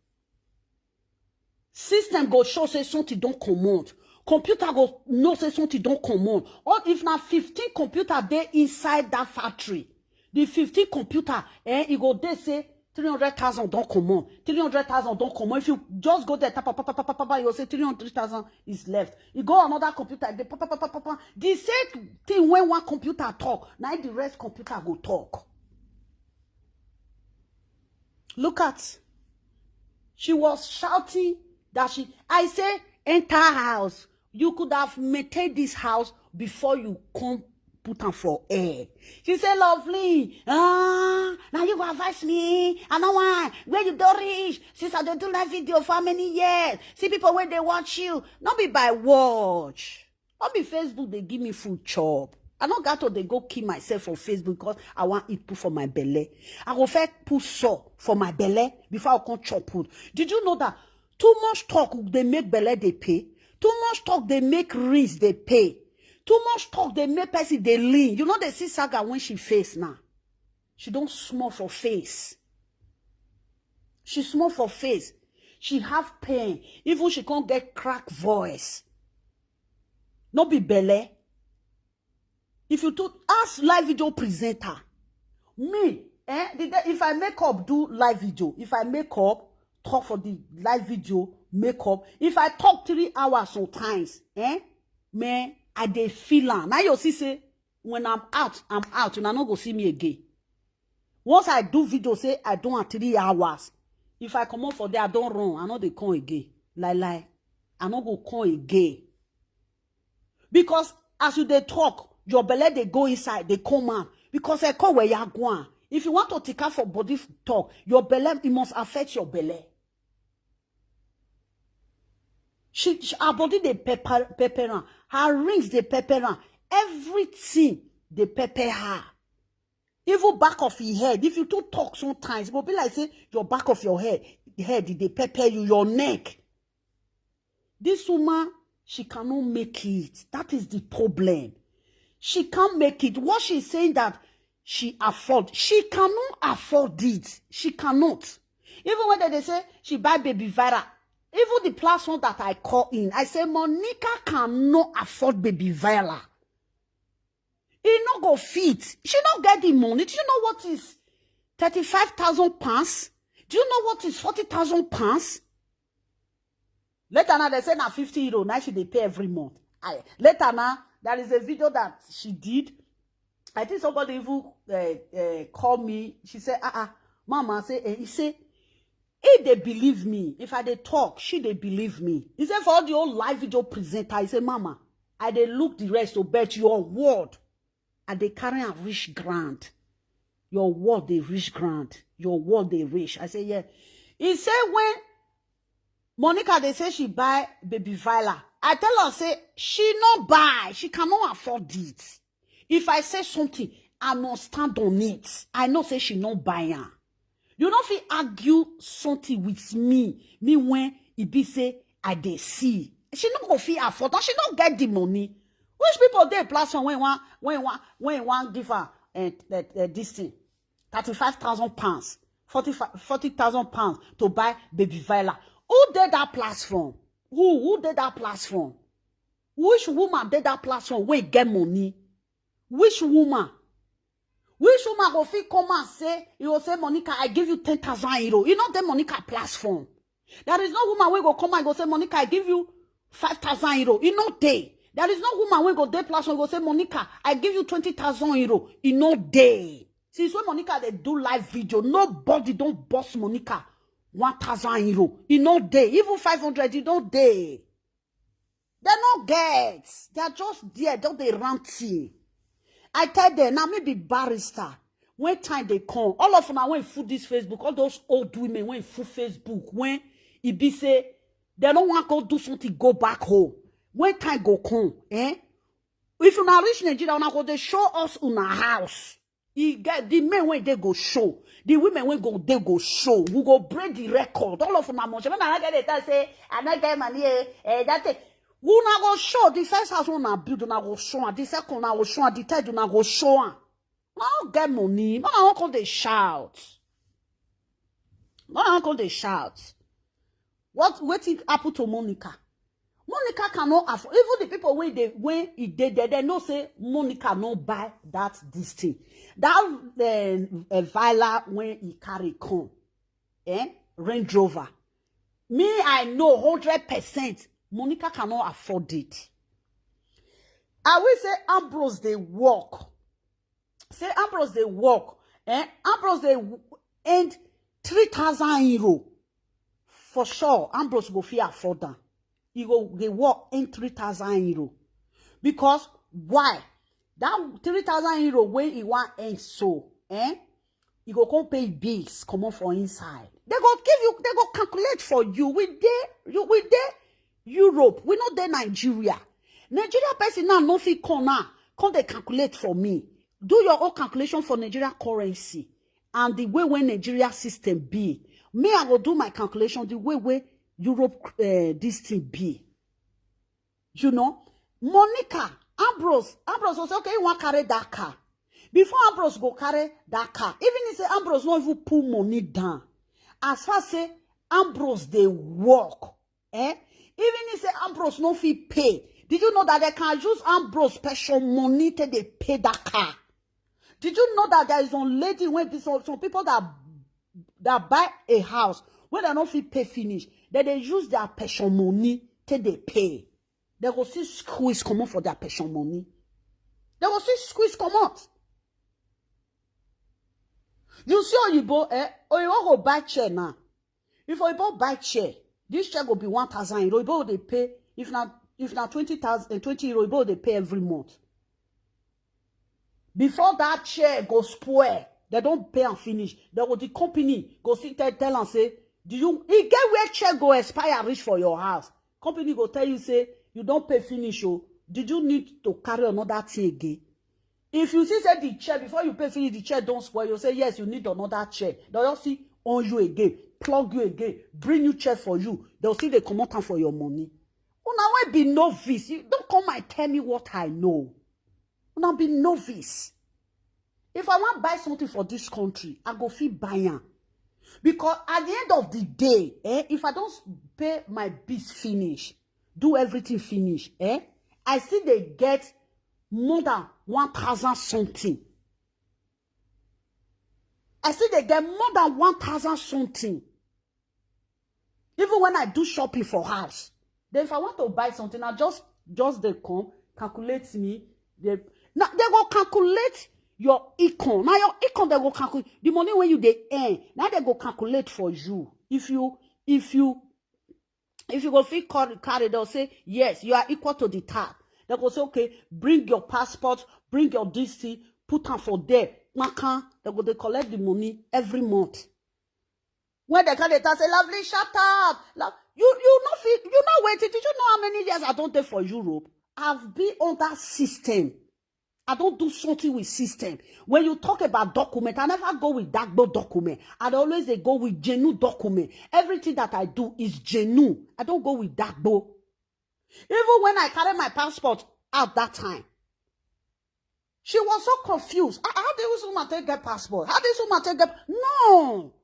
System go show say something don comot. Computer go know say something don comot. Or if na fifteen computer dey inside that factory, the fifteen computer, eh, e go dey say three hundred thousand don comot. Three hundred thousand don comot. If you just go there, tap, tap, tap, tap, tap, tap, you say three hundred thousand is left. You go another computer, dey papa, papa, papa. The same thing when one computer talk, na the rest computer go talk. Look at, she was shouting that she, I say, enter house. You could have maintained this house before you come put am for air. She say, lovely, ah, now you go advise me. I know why. Where you don reach? Since I dey do live video for how many years? See people wey dey watch you. No be by watch. No be Facebook dey give me food chop. I no got to dey go kill myself for Facebook because I wan eat put for my belle. I go first put saw for my belle before I come chop food. Did you know that too much talk dey make belle dey pay? Too much talk dey make rings dey pay. Too much talk dey make person dey lean. You know they see Saga when she face now. She don small for face. She small for face. She have pain. Even she can't get crack voice. No be belle. If you to ask live video presenter, me, eh, the day, if I make up do live video, if I make up talk for the live video, make up, if I talk three hours sometimes, eh, man, I dey feel am. Now you see say when I'm out, I'm out, and I no go see me again. Once I do video, say I do am three hours. If I come up for there, I don't run. I no dey come again. Lie lie. I no go come again. Because as you dey talk, your belle dey go inside, dey come out. Because I call where you are going. If you want to take out for body f- talk, your belle, it must affect your belle. She, she her body dey pepper pepper am. Her rings dey pepper am. Everything dey pepper her. Even back of her head. If you too talk sometimes, it go be like say your back of your head, head e dey pepper you, your neck. This woman, she cannot make it. That is the problem. She can't make it. What she's saying that she afford, she cannot afford it. She cannot. Even when they say she buy baby Vira, even the platform that I call in, I say Monica cannot afford baby Vira. He no go fit. She no get the money. Do you know what is thirty-five thousand pounds? Do you know what is forty thousand pounds? Later now, they say na fifty euro. Now she dey pay every month. I, later now, there is a video that she did. I think somebody even uh, uh, called me. She said, ah, ah, mama, say, eh, he say, if they believe me, if I dey talk, she dey believe me. He said, for all the old live video presenter, he said, mama, I dey look the rest to bet your word. I dey carry am reach ground. Your word dey reach ground. Your word dey reach. I say, yeah. He say when Monica dey say she buy baby Viola, I tell her say she no buy, she cannot afford it. If I say something, I must stand on it. I know say she no buy am. You no fit argue something with me, me when e be say I dey see. She no go fit afford am, she no get the money. Which people dey platform when wan when wan when wan give her uh, uh, uh, this thing, thirty-five thousand pounds, forty forty thousand pounds to buy baby Viola? Who dey that platform? Who who dey that platform? Which woman dey that platform wey get money? Which woman? Which woman go fit come and say, you go say, Monica, I give you ten thousand euro? You know the Monica platform. There is no woman wey go come and go say, Monica, I give you five thousand euro. You know they. There is no woman wey go dey platform go say, Monica, I give you twenty thousand euro. You know they. Since when Monica dey do live video, nobody don boss Monica one thousand euro. You know they. Even five hundred, you know they. They no get. They are just there, just dey ranting. I tell them, now me be barrister. When time dey come, all of una wey full this Facebook, all those old women wey full Facebook, when e be say they no wan go do something, go back home. When time go come, eh? If una reach Nigeria, una go dey show us una house. E get the men wey dey go show, the women wey go dey go show. We go break the record. All of una must. When I get the time say I no get money, eh, eh, that thing. Una go show the first house una build, una go show am. The second, una go show am. The third, una go show am. Una no get money. Una wan come dey shout. Una wan come dey shout. What wetin happen to Monica? Monica cannot afford. Even the people wey dey when e dey there, they know say Monica no buy that this thing. That uh, uh, Viola when he carry come, eh? Range Rover. Me, I know hundred percent Monica cannot afford it. I will say Ambrose dey work. Say Ambrose dey work, eh? Ambrose dey w- end three thousand euro. For sure, Ambrose go fit afford am. He go dey work in three thousand euro. Because why? That three thousand euro wey he wan earn so, eh? He go come pay bills, comot for inside. They go give you, they go calculate for you. We dey, you we dey Europe, we no dey Nigeria. Nigeria person now no fit come now, come dey calculate for me. Do your own calculation for Nigeria currency and the way wey Nigeria system be. Me, I go do my calculation the way wey Europe uh, this thing be. You know, Monica, Ambrose, Ambrose go say, okay, you wan carry that car. Before Ambrose go carry that car, even if say Ambrose no even put money down, as far say Ambrose dey work, eh? Even if say Ambrose no fit pay, did you know that they can use Ambrose special money till they pay that car? Did you know that there is some lady when be some, some people that that buy a house when they no fit pay finish, then they use their special money till they pay? They go see squeeze comot for their special money. They go see squeeze comot. You see Oyibo, eh? Oyibo go buy chair now. If Oyibo buy chair, this chair go be one thousand euro. Oyibo dey pay, if na if na twenty thousand, eh, twenty euro, Oyibo dey pay every month. Before that chair go spoil, they don pay am finish. They go the company go still tell tell am say, do you e get where chair go expire reach for your house? Company go tell you say you don pay finish o. Did you need to carry another thing again? If you see say the chair, before you pay finish, the chair don spoil, you say yes, you need another chair. They just see on you again, plug you again, bring new chair for you. They'll see they comot am for your money. Una wey be novice, you don't come and tell me what I know. Una be novice. If I wan buy something for this country, I go fit buy am. Because at the end of the day, eh, if I don pay my bills finish, do everything finish, eh, I still dey get more than one thousand something. I still dey get more than one thousand something. Even when I do shopping for house, then if I want to buy something, I just just dey come, calculate me. They now they go calculate your income. Now your income they go calculate the money when you dey earn. Now they go calculate for you. If you if you if you go fit carry, carry, they'll say yes, you are equal to the tax. They go say okay, bring your passport, bring your D C, put am for there. Makan, they go they collect the money every month. When they come, they tell say, "Lovely, shut up." Lo-, you, you know, you know, wait, did you know how many years I don't take for Europe? I've been on that system. I don't do something with system. When you talk about document, I never go with Dagbo document. I always they go with genuine document. Everything that I do is genuine. I don't go with Dagbo. Even when I carry my passport out that time, she was so confused. "Ah, how this woman take get passport? How this woman take get?" No.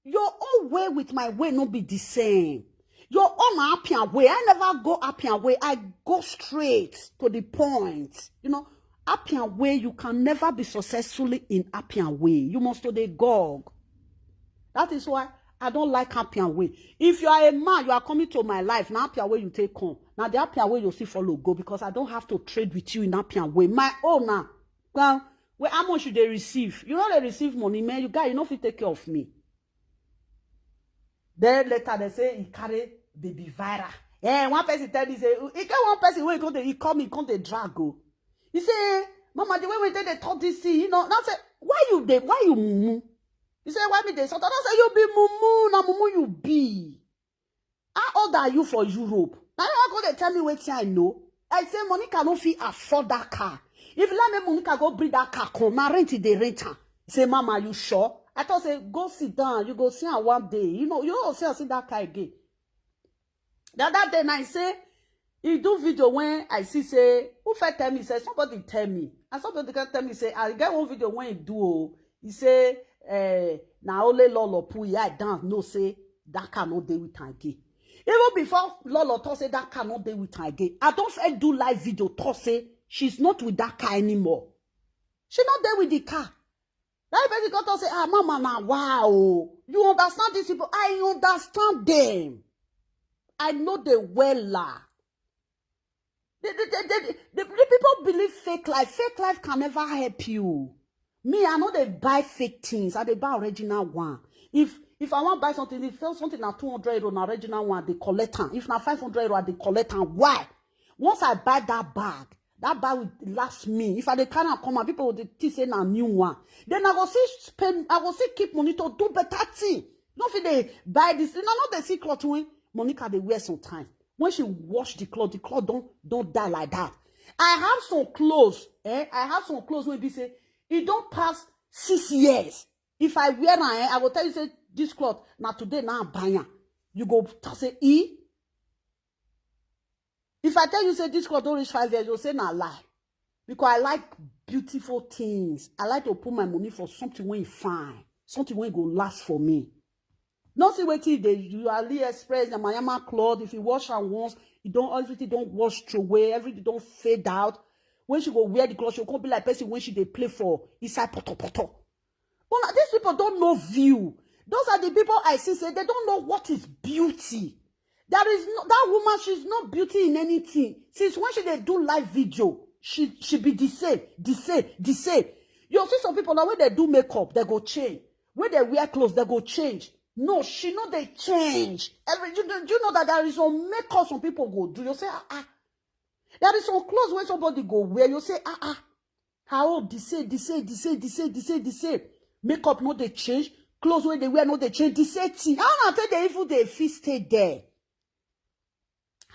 Your own way with my way no be the same. Your own na Appian way. I never go Appian way. I go straight to the point. You know, Appian way, you can never be successfully in Appian way. You must to the gog. That is why I don't like Appian way. If you are a man, you are coming to my life. Now Appian way you take come. Now the Appian way you see follow go, because I don't have to trade with you in Appian way. My own now. Well, where how much you they receive? You know they receive money, man. You guy, you know if you take care of me. Then later they say he carry baby viral. Eh, one person tell me say he get one person wey he come dey, he come, he come dey drag o. He say, "Mama, the way we take dey talk this thing, you know." Now say, "Why you dey, why you mumu?" He say, "Why me dey sort?" I say, "You be mumu, na mumu you be." How old are you for Europe? Now you are going to tell me wetin I know. I say Monica no fit afford that car. If you let me, Monica go bring that car come, now rent it, they rent her. Say, "Mama, you sure?" I thought say, "Go sit down. You go see her one day. You know, you don't see her see that car again." The other day, now I say, he do video when I see say, who first tell me, say, somebody tell me. And somebody can tell me, say, I get one video when he do, oh, he say, eh, "Na only Lolo put eye down, no say that car no dey with am again." Even before Lolo talk say that car no dey with am again, I don't first do live video talk say she's not with that car anymore. She not there with the car. That person come talk say, "Ah, Mama, na wow. You understand these people?" I understand them. I know the weller. The, the, the, the, the, the people believe fake life. Fake life can never help you. Me, I know they buy fake things. I they buy original one. If if I want buy something, if something na two hundred euro, na original one, they collect am. If na five hundred euro, they collect am. Why? Once I buy that bag, that bag will last me. If I dey carry am come out, people will think say na new one. Then I go see spend, I go see keep money to do better thing. No fit dey buy this. You know, not the see cloth when Monica dey wear sometimes. When she wash the cloth, the cloth don't don't die like that. I have some clothes, eh? I have some clothes wey be say e don pass six years. If I wear am, eh, I go tell you say this cloth na today na I buy am. You go talk say, "E?" If I tell you say this cloth don reach five years, you say na lie. Because I like beautiful things. I like to put my money for something wey fine, something wey go last for me. No see wetin dey, you AliExpress, na Yamayama cloth. If you wash am once, you don, everything don wash away, everything don fade out. When she go wear the cloth, she go come be like person when she dey play for inside poto poto. But now, these people don't know view. Those are the people I see say they don't know what is beauty. There is no, that woman, she's not beauty in anything. Since when she dey do live video, she she be the same, the same, the same. You see some people now when they do makeup, they go change. When they wear clothes, they go change. No, she no dey change. Every you know, you know that there is some makeup some people go do. You say, "Ah, ah." There is some clothes when somebody go wear. You say, "Ah, ah." How the same, the same, the same, the same, the same, the same. Makeup no dey change. Clothes wey they wear no dey change. The same thing. How na take they even dey fit stay there?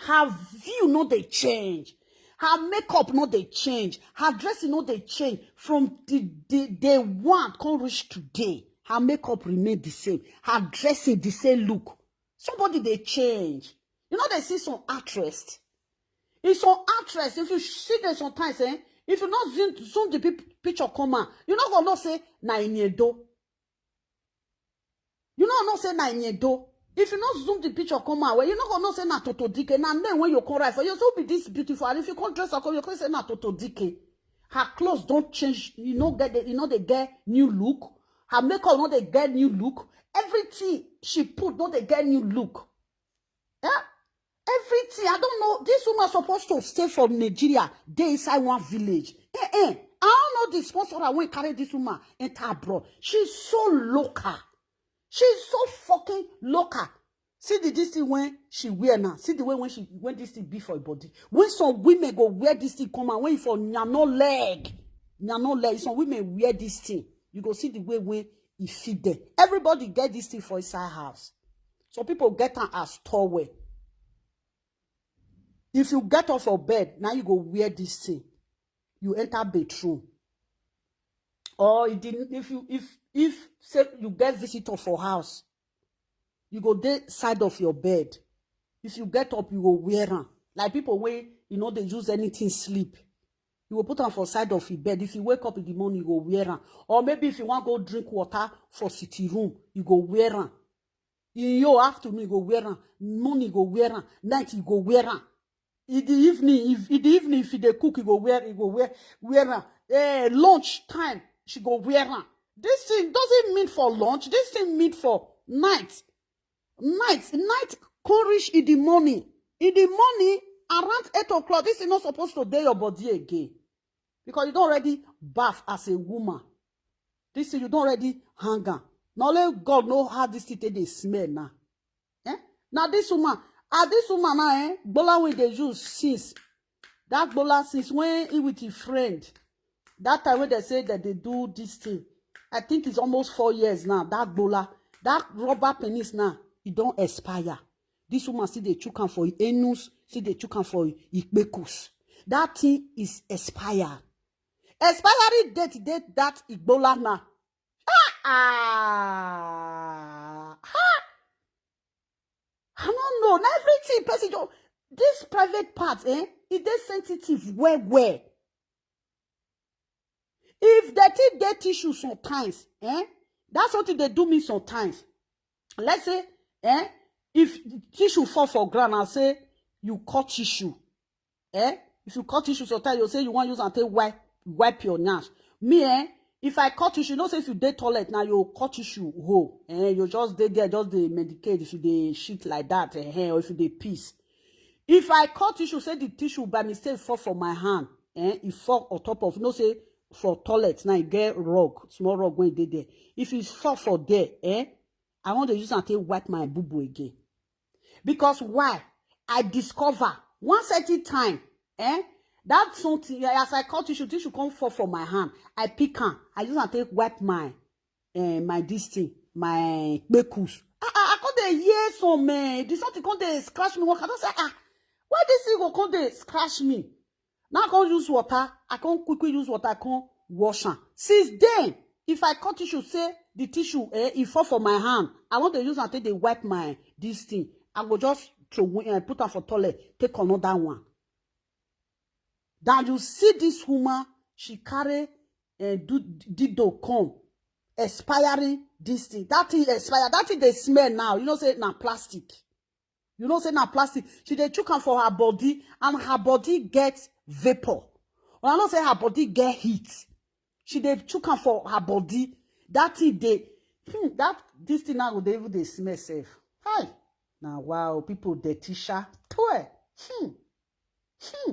Her view no dey change. Her makeup no dey change. Her dressing no dey change. From the, the day one come reach today, her makeup remain the same. Her dressing the same look. Somebody dey change. You know they see some actress. It's some actress. If you see them sometimes, eh? If you not zoom, zoom the pic- picture come out, you not gonna know say na Iniedo. You know not say na Iniedo. If you not zoom the picture come out, well, you not gonna know say na Toto Dike. Na name when you come right for you, so be this beautiful. And if you come dress up, you come say na Toto Dike. Her clothes don't change. You know get the, you know they get new look. Her makeup no dey get new look. Everything she put no dey get new look. Yeah? Everything. I don't know. This woman supposed to stay from Nigeria. They inside one village. Eh, eh. I don't know the sponsor that will carry this woman enter abroad. She's so local. She's so fucking local. See the this thing when she wear now. See the way when she when this thing be for her body. When some women go wear this thing come out, when for nyano leg, nyano leg. Some women wear this thing. You go see the way when e fit there. Everybody get this thing for inside house. Some people get am as towel. If you get off of bed, now you go wear this thing. You enter bedroom. Or e dey, if you, if, if say you get visitor for house, you go dey side of your bed. If you get up, you go wear am. Like people wey, you know, they use anything sleep. You go put am for side of your bed. If you wake up in the morning, you go wear am. Or maybe if you want go drink water for sitting room, you go wear am. In your afternoon, you go wear am. Morning, you go wear am. Night, you go wear am. In the evening, if in the evening, if you dey cook, you go wear, you go wear, wear am. Eh, lunch time, she go wear am. This thing doesn't mean for lunch. This thing mean for night. Night, night come reach in the morning. In the morning, around eight o'clock, this is not supposed to dey your body again. Because you don already baff as a woman. This thing, you don already hang am. Na only God know how this thing take dey smell now. Eh? Now this woman, ah, this woman now, eh? Gbola wey dey use since. That Gbola since when he with his friend. That time when they say that they do this thing. I think it's almost four years now. That Gbola, that rubber penis now, e don expire. This woman still dey chook am for anus, still dey chook am for ikpekus. That thing is expired. Expiry date dey that Igbola now. Ah, ah, ah. I don't know. Na everything person just, this private part, eh? E dey sensitive well well. If the thing dey tissue sometimes, eh? That's what they do me sometimes. Let's say, eh? If tissue fall for ground and say you cut tissue, eh? If you cut tissue sometimes, you say you want use and take wipe, wipe your nyash. Me, eh? If I cut tissue, you know say if you dey toilet now, you cut tissue hole, eh? You just dey there, just dey medicate if you dey shit like that, eh? Or if you dey piss. If I cut tissue, say the tissue by mistake fall for my hand, eh? E fall on top of, you know say for toilet now, you get rug, small rug wey dey there. If e fall for there, eh? I want to use am take wipe my boo boo again. Because why? I discover one certain time, eh? That something, eh, as I cut tissue, tissue come fall for my hand. I pick am. I use am take wipe my, eh, my this thing, my kpekus. Ah, ah, I come dey hear some, eh, the something come dey scratch me. One, I don say, ah, why this thing go come dey scratch me? Now I come use water. I come quickly use water, I come wash am. Since then, if I cut tissue, say the tissue, eh, e fall for my hand, I want to use am take dey wipe my this thing. I go just throw away, eh, put am for toilet, take another one. Then you see this woman, she carry, eh, do dido come, expiring this thing. That thing expire. That thing dey smell now. You know say na plastic. You know say na plastic. She dey chook am for her body, and her body get vapor. Una know say her body get heat. She dey chook am for her body. That thing dey, hmm, that, this thing now go dey even dey smell sef. Hi, na wow, people dirty sha. Twe. Hmm. Hmm.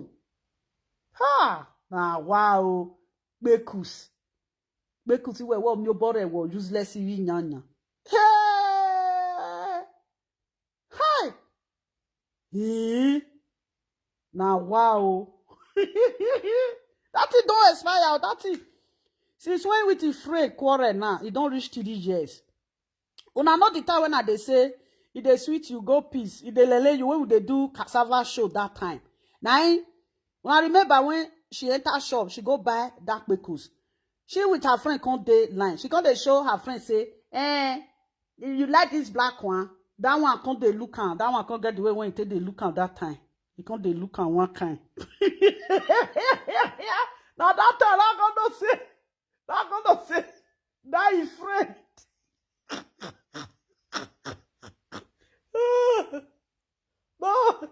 Ha, na wow. Kpekus. Kpekus wey wo mi obore wo useless iwi nyanya. Hey! Hey! Eh? Na wow. That thing don expire. That thing, since when with the friend quarrel now, e don reach three years. Una know the time when I dey say, e dey sweet you, go peace, e dey lele you, when we dey do cassava show that time. Na im, una remember when she enter shop, she go buy that kpekus. She with her friend come dey line. She come dey show her friend say, eh, you like this black one? That one come dey look am. That one come get the way when he take dey look am that time. He come dey look am one kind. Na that time I come know say, I come know say, that his friend. No,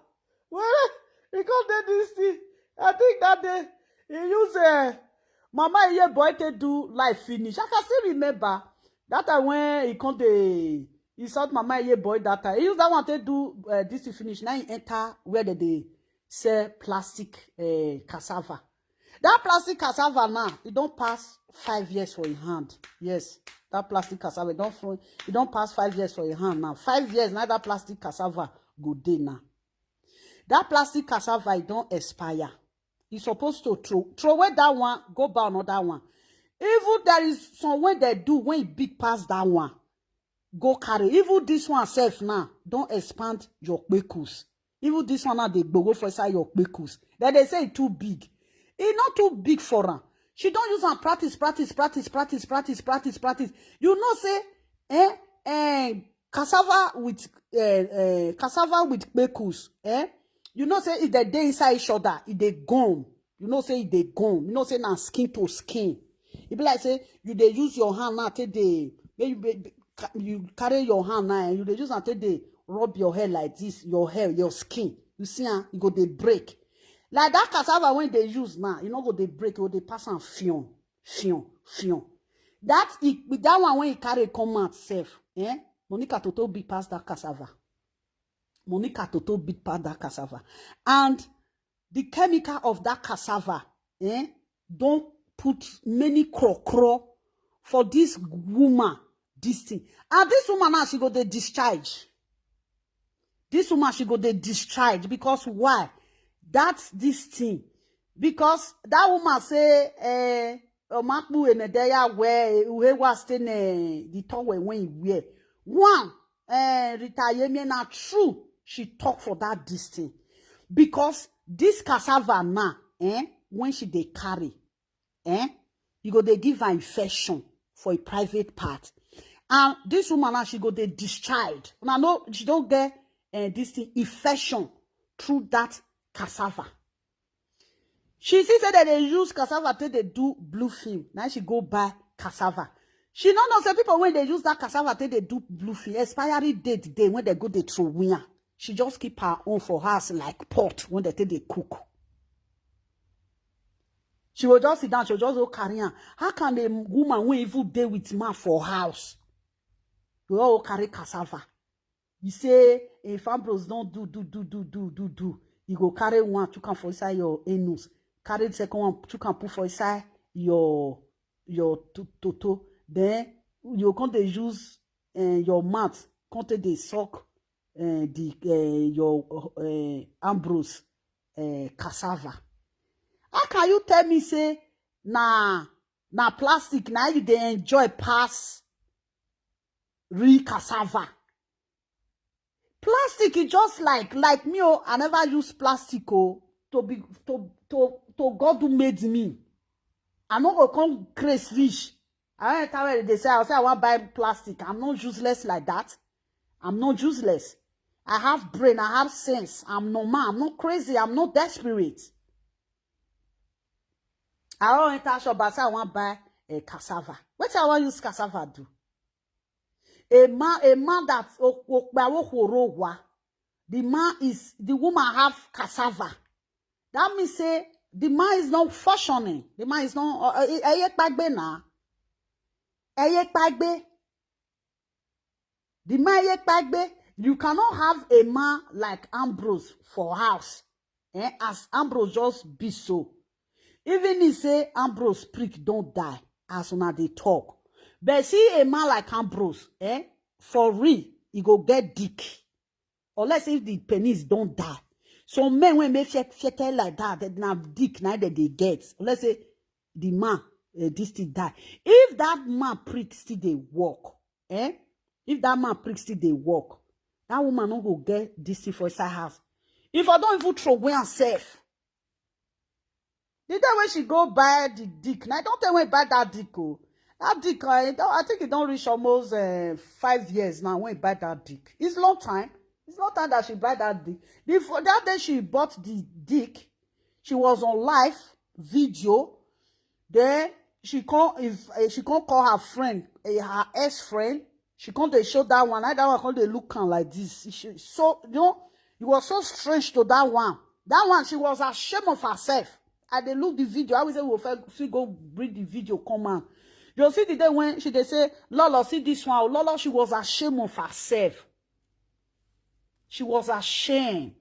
well, he come dey this thing. I think that day he use, uh, Mama Iye Boy take do live finish. I can still remember that time when he come dey insult Mama Iye Boy that time. He use that one take do, uh, this thing finish. Now he enter where they dey sell plastic, uh, cassava. That plastic cassava now, e don pass five years for him hand. Yes, that plastic cassava, e don fro-, e don pass five years for him hand now. Five years now, that plastic cassava go dey now. That plastic cassava, e don expire. E suppose to throw, throw away that one, go buy another one. Even there is some wey dem do wey e big pass that one. Go carry. Even this one sef now don expand your kpekus. Even this one now dey gbogbo for inside your kpekus. Dem dey say e too big. E no too big for am. She don use am practice, practice, practice, practice, practice, practice, practice. You know say, eh, eh, cassava with, eh, eh, cassava with kpekus, eh? You know say if dem dey inside each other, e dey gum. You know say e dey gum. You know say na skin to skin. E be like say you dey use your hand now take dey, make you be, ca- you carry your hand now, and you dey use am take dey rub your hair like this, your hair, your skin. You see am, e go dey break. Like that cassava wey dey use now, e no go dey break, e go dey pass am fion, fion, fion. That e, that one wey e carry come out sef, eh? Monica Toto big pass that cassava. Monica Toto big pass that cassava. And the chemical of that cassava, eh, don put many crocro for this woman, this thing. And this woman now, she go dey discharge. This woman, she go dey discharge because why? That's this thing. Because that woman say, eh, Omakpu enedeya we uhe was ten the tower when he wear. One, eh, Rita Yemie, na true. She talk for that this thing. Because this cassava now, eh, when she dey carry, eh, you go dey give her infection for a private part. And this woman now, she go dey discharge. Una know, she don get, eh, this thing, infection through that cassava. She see say dem dey use cassava take dey do blue film. Now she go buy cassava. She no know say people wey dey use that cassava take dey do blue film, expiry date dey when dem go dey throw away am. She just keep her own for house like pot when dem take dey cook. She go just sit down, she go just go carry am. How can a woman wey even dey with man for house go all carry cassava? You say if Ambrose don do, do, do, do, do, do, do, he go carry one, chook am for inside your anus. Carry the second one, chook am put for inside your, your to- toto. Then you go come dey use, eh, your mouth, come take dey suck, eh, the, eh, your, eh, Ambrose, eh, cassava. How can you tell me say na, na plastic na you dey enjoy pass real cassava? Plastic is just like, like me, oh, I never use plastic, oh, to be, to, to, to God who made me. I no go come craze fish. I don't tell where they say, I say I want buy plastic. I'm not useless like that. I'm not useless. I have brain, I have sense. I'm normal, I'm not crazy, I'm not desperate. I don't enter shop, I say I want buy a cassava. What I want use cassava do? A man, a man that o- o- wa- wo- wo- ro- wa. The man is, the woman have cassava. That means say the man is not functioning. The man is not, uh, uh, eye pagbe na. Eye pagbe. The man eye pagbe. You cannot have a man like Ambrose for house. Eh, as Ambrose just be so. Even he say Ambrose prick don't die as una dey talk. But see a man like Ambrose, eh, for real, he go get dick. Unless if the penis don't die. Some men when make fiek fiek like that, that na dick na that they get. Unless say the man, eh, this thing die. If that man prick still dey work, eh? If that man prick still dey work, that woman no go get this thing for inside house. If I don't even throw away herself, the day when she go buy the dick, now I don't tell when buy that dick. Oh, that dick, I, don't- I think it don't reach almost uh, five years now when buy that dick. It's long time. It's long time that she buy that dick. The fir- that day she bought the dick, she was on live video. Then she come, if uh, she come call her friend, uh, her ex friend. She come dey show that one. Now that one come dey look am like this. She, so you know, it was so strange to that one. That one, she was ashamed of herself. I dey look the video. I will say we fit go bring the video come out. You see the day when she dey say, "Lolo, see this one." Oh, Lolo, she was ashamed of herself. She was ashamed.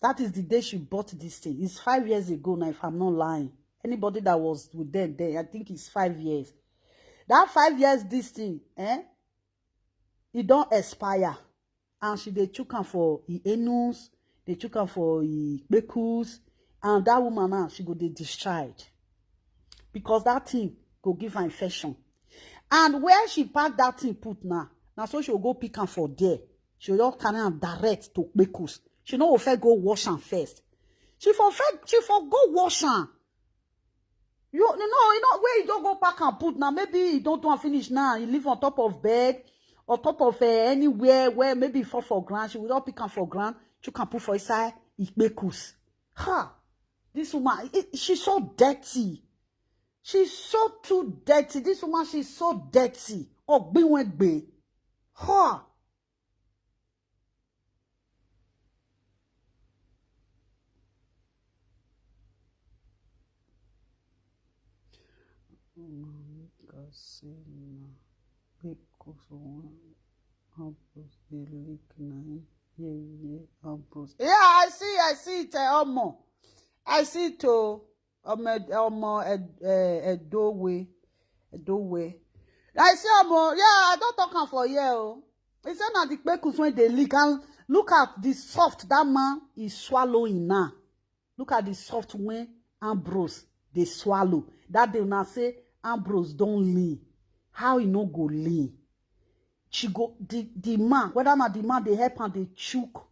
That is the day she bought this thing. It's five years ago now, if I'm not lying. Anybody that was with them there, I think it's five years. That five years, this thing, eh? It don't expire. And she dey chook am for e anus, dey chook am for e kpekus, And that woman now, she go dey discharge. Because that thing go give her infection. And where she pack that thing put now, now so she will go pick am for there. She will just carry am direct to Kpekus. She no go first go wash am first. She for first, she for go wash am. You, you know, you know where you just go pack and put now. Maybe you don't want finish now. You live on top of bed, on top of uh, anywhere where maybe fall for ground. She will not pick am for ground. You can put for inside Ikpekus. Ha! This woman, it, she's so dirty. She's so too dirty. This woman, she's so dirty. Ogbiwengbe. Ha! Mami Kasina, Biko Sowan, Ambrose, dey leak na him, yeah, yeah, Ambrose. Yeah, I see, I see it, eh, Omo. I see it, oh. Omo, Ed- Omo, Ed- eh, Edowe, Edowe. I see, Omo, yeah, I don't talk am for here, oh. He said na the Kpekus when they leak, and look at the soft that man is swallowing now. Look at the soft when Ambrose they swallow. That day una say Ambrose don't lean. How he no go lean? She go the the man, whether na the man they help and they chook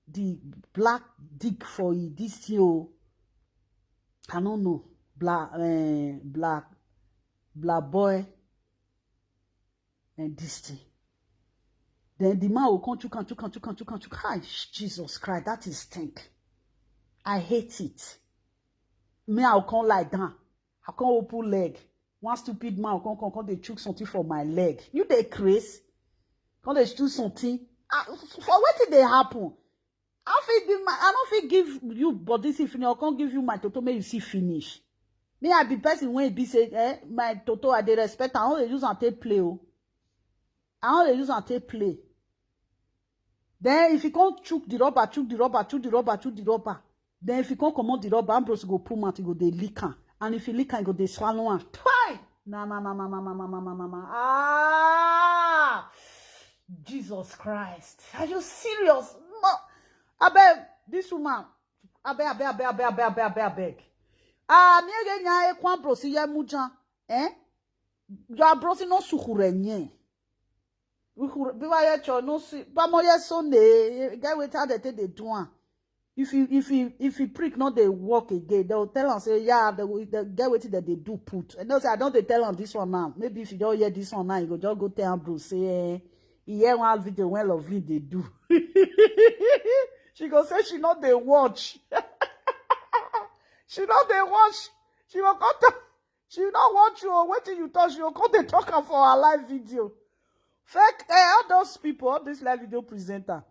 the black dick for e this thing, oh. I don't know. Black, uh, black, black boy, and this thing. Then the man will come chook and chook and chook and chook and chook. Hi, Jesus Christ, that is stink. I hate it. Me, I'll come lie down. I can't open leg. One stupid man come come come they chook something for my leg. You they craze? Come they chook something. Ah, for what did they happen? I fit be my, I don't fit give you body see finish. I can't give you my toto make you see finish. Me, I be person when be say, eh, my toto I dey respect. I only use and take play. Oh. I only use and take play. Then if you can't chook the rubber, chook the rubber, chook the rubber, chook the rubber. Then if you can't comot the rubber, Ambrose go pull mouth, he go dey lick am. And if you lick am, he go dey swallow am. Try! Na, na, na, na, na, na, na, na, na, na, na. Ah! Jesus Christ. Are you serious? No. I beg this woman. I beg, I beg, I beg, I beg, I beg, I beg, I beg. Ah, mi ege nya e kwa Ambrose ye mujan. Eh? Your Ambrose no sukure nye. Uhure- Be why you no see. But more yes Sunday, get wait how they take they do am. If you if you if you prick not they walk again, they will tell and say, yeah, they will they get waiting that they do put. And they'll say, I don't they tell on this one now. Maybe if you don't hear this one now, you go just go tell Ambrose, say, eh, he hear one video when Lovely they do. She go say she not they watch. She not they watch. She will come talk. She not watch you. Wait till you touch you. Come they talk am for her live video. Fake, eh, all those people, all this live video presenter,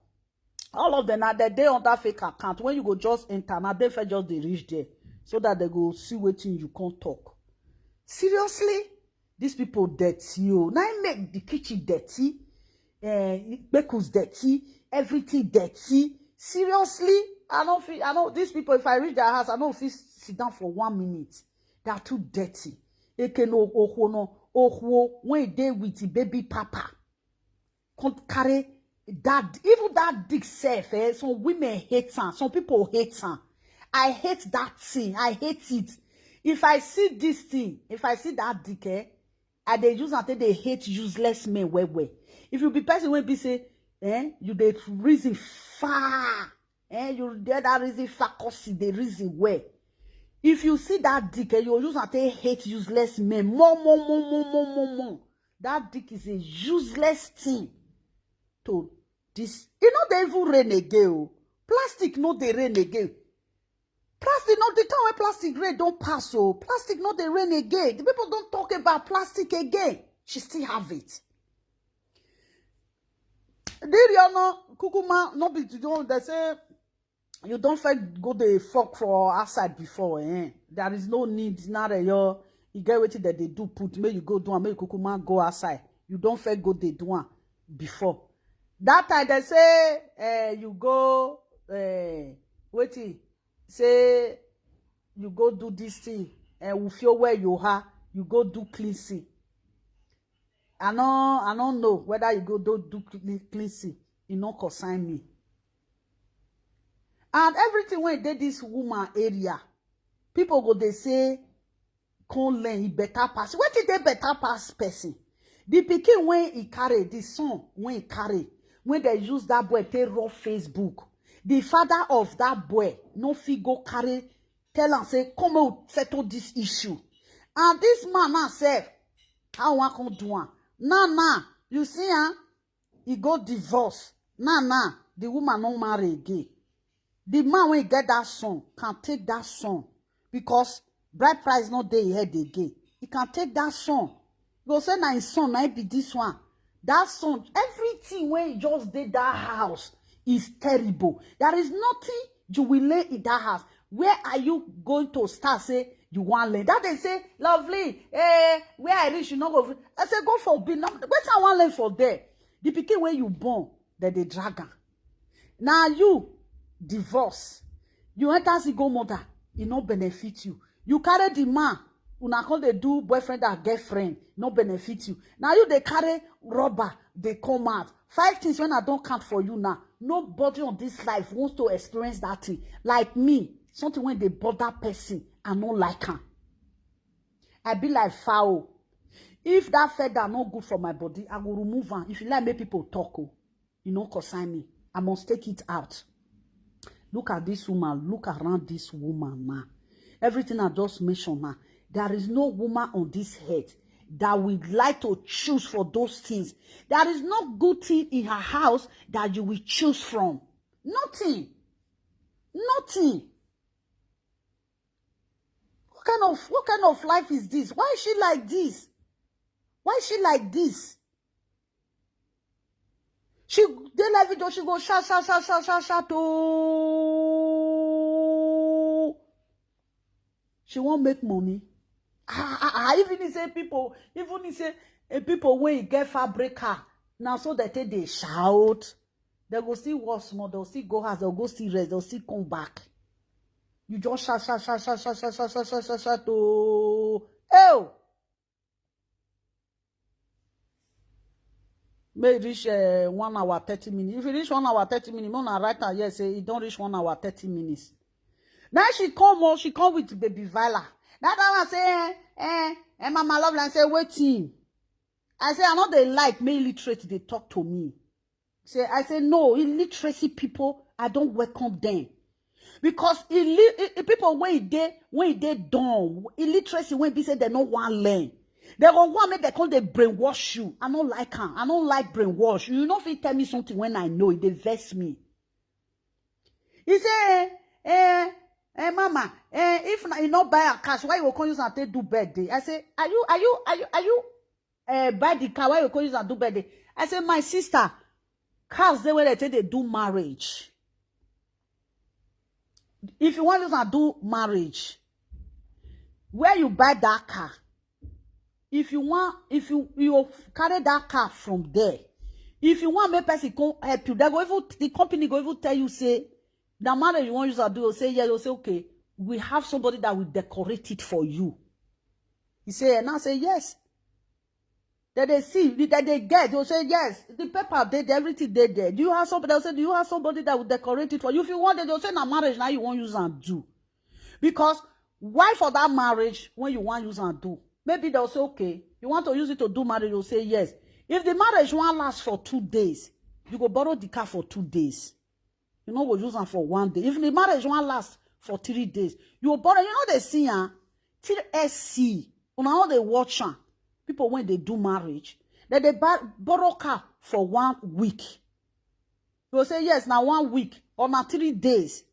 all of them are they dey on that fake account. When you go just enter, now they first just they reach there so that they go see wetin you can't talk. Seriously, these people dirty. Oh, now I make the kitchen dirty, eh, Kpekus dirty, everything dirty. Seriously, I don't feel. I know these people. If I reach their house, I don't feel sit down for one minute. They are too dirty. Eke no okwo no okwo when they with the baby papa. Can't carry that. Even that dick self, eh, some women hate her. Some people hate her. I hate that thing. I hate it. If I see this thing, if I see that dick, eh, I they use and take they hate useless men well well. If you be person when be say, eh, you they reason far, eh, you dare that reason far cause the reason where. If you see that dick, eh, you use and take hate useless men more, more, more, more, more, more, more. That dick is a useless thing to this. You know they even rain again. Oh. Plastic no they rain again. Plastic no the time when plastic rain don't pass. Oh, plastic no they rain again. The people don't talk about plastic again. She still have it. Diri ono kukuma no be to do. They say you don't feel go the fuck for outside before. Eh? There is no need. Now that you you get wetin that they do put, make you go do and make kukuma go outside. You don't feel go they do am before. That time they say, eh, you go, eh, wetin say you go do this thing, and we feel where you are, you go do cleansing. I no, I don't know whether you go do do cle- cleansing. You no concern me. And everything wey dey this woman area, people go dey say, "Come learn, e better pass." Wetin dey better pass person? The pikin wey e carry, the son wey e carry, when they use that boy take rub Facebook, the father of that boy no fit go carry, tell am say, "Come, make we settle this issue." And this man now sef, how wan come do am? Now, now, you see am, e go divorce. Now, now, the woman no marry again. The man wey get that son can take that son, because bride price no dey e head again. He can take that son. He go say na his son, na him be this one. That son, everything wey just dey that house is terrible. There is nothing you will learn in that house. Where are you going to start say you wan learn? That dey say, "Lovely, eh, where I reach, you no go fit." I say, "Go for be. Wetin I wan learn for there?" The pikin wey you born, dem dey drag am. Na you divorce. You enter single mother, e no benefit you. You carry the man, una come dey do boyfriend and girlfriend, no benefit you. Na you dey carry rubber, dey come out. Five things when I don count for you now, nobody on this life wants to experience that thing. Like me, something wey dey bother person, I no like am. I be like fowl. If that feather no good for my body, I go remove am. If you like, make people talk o. E no concern me. I must take it out. Look at this woman. Look around this woman now. Everything I just mentioned now, there is no woman on this earth that would like to choose for those things. There is no good thing in her house that you will choose from. Nothing. Nothing. What kind of, what kind of life is this? Why is she like this? Why is she like this? She dey live video, she go shout, shout, shout, shout, shout, shout oh. She wan make money. Ah, ah, ah, even if say people, even if say, eh, people wey get fabric car, na so they take dey shout. They go still work small, they'll still go house, they'll go still rest, they'll still come back. You just shout, shout, shout, shout, shout, shout, shout, shout, shout, shout, shout, oh. Hey, oh. May reach uh, one hour, thirty minutes. If you reach one hour, thirty minutes, more na right now, yes, say it don't reach one hour, thirty minutes. Now she come, oh, she come with baby Vala. That one say, eh, eh, eh, Mama Loveline say, "Waiting." I say, "I know they like me illiterate, they talk to me." Say, I say, "No, illiteracy people, I don't welcome them." Because illi- i- i- people when they when they dumb, illiteracy when be say they no want learn. They go want make they come they brainwash you. I don't like her. I don't like brainwash. You know if you tell me something when I know it, they vex me. He say, eh, eh, eh, Mama, eh, if na, you no buy a cash, why you go come use and take do birthday? I say, are you, are you, are you, are you uh, buy the car, why you go use and do birthday? I say, my sister, cars dey where they take they do marriage. If you want use and do marriage, where you buy that car, if you want, if you you carry that car from there, if you want make person come help you, they go even the company go even tell you say the marriage you want use and do, you say yes, you say okay, we have somebody that will decorate it for you. He say, and I say yes. Then they see, then they get, they'll say, yes, the paper they there, everything they there. Do you have somebody? They'll say, do you have somebody that will decorate it for you? If you want it, they'll say, now marriage, now you won't use and do. Because why for that marriage, when you want use and do? Maybe they'll say, okay, you want to use it to do marriage, you'll say yes. If the marriage won't last for two days, you go borrow the car for two days. You no go use am for one day. If the marriage wan last for three days, you go borrow. You know they see am. Till S C, una all dey watch am. People when they do marriage, then they buy, borrow car for one week. You go say yes, now one week or now three days,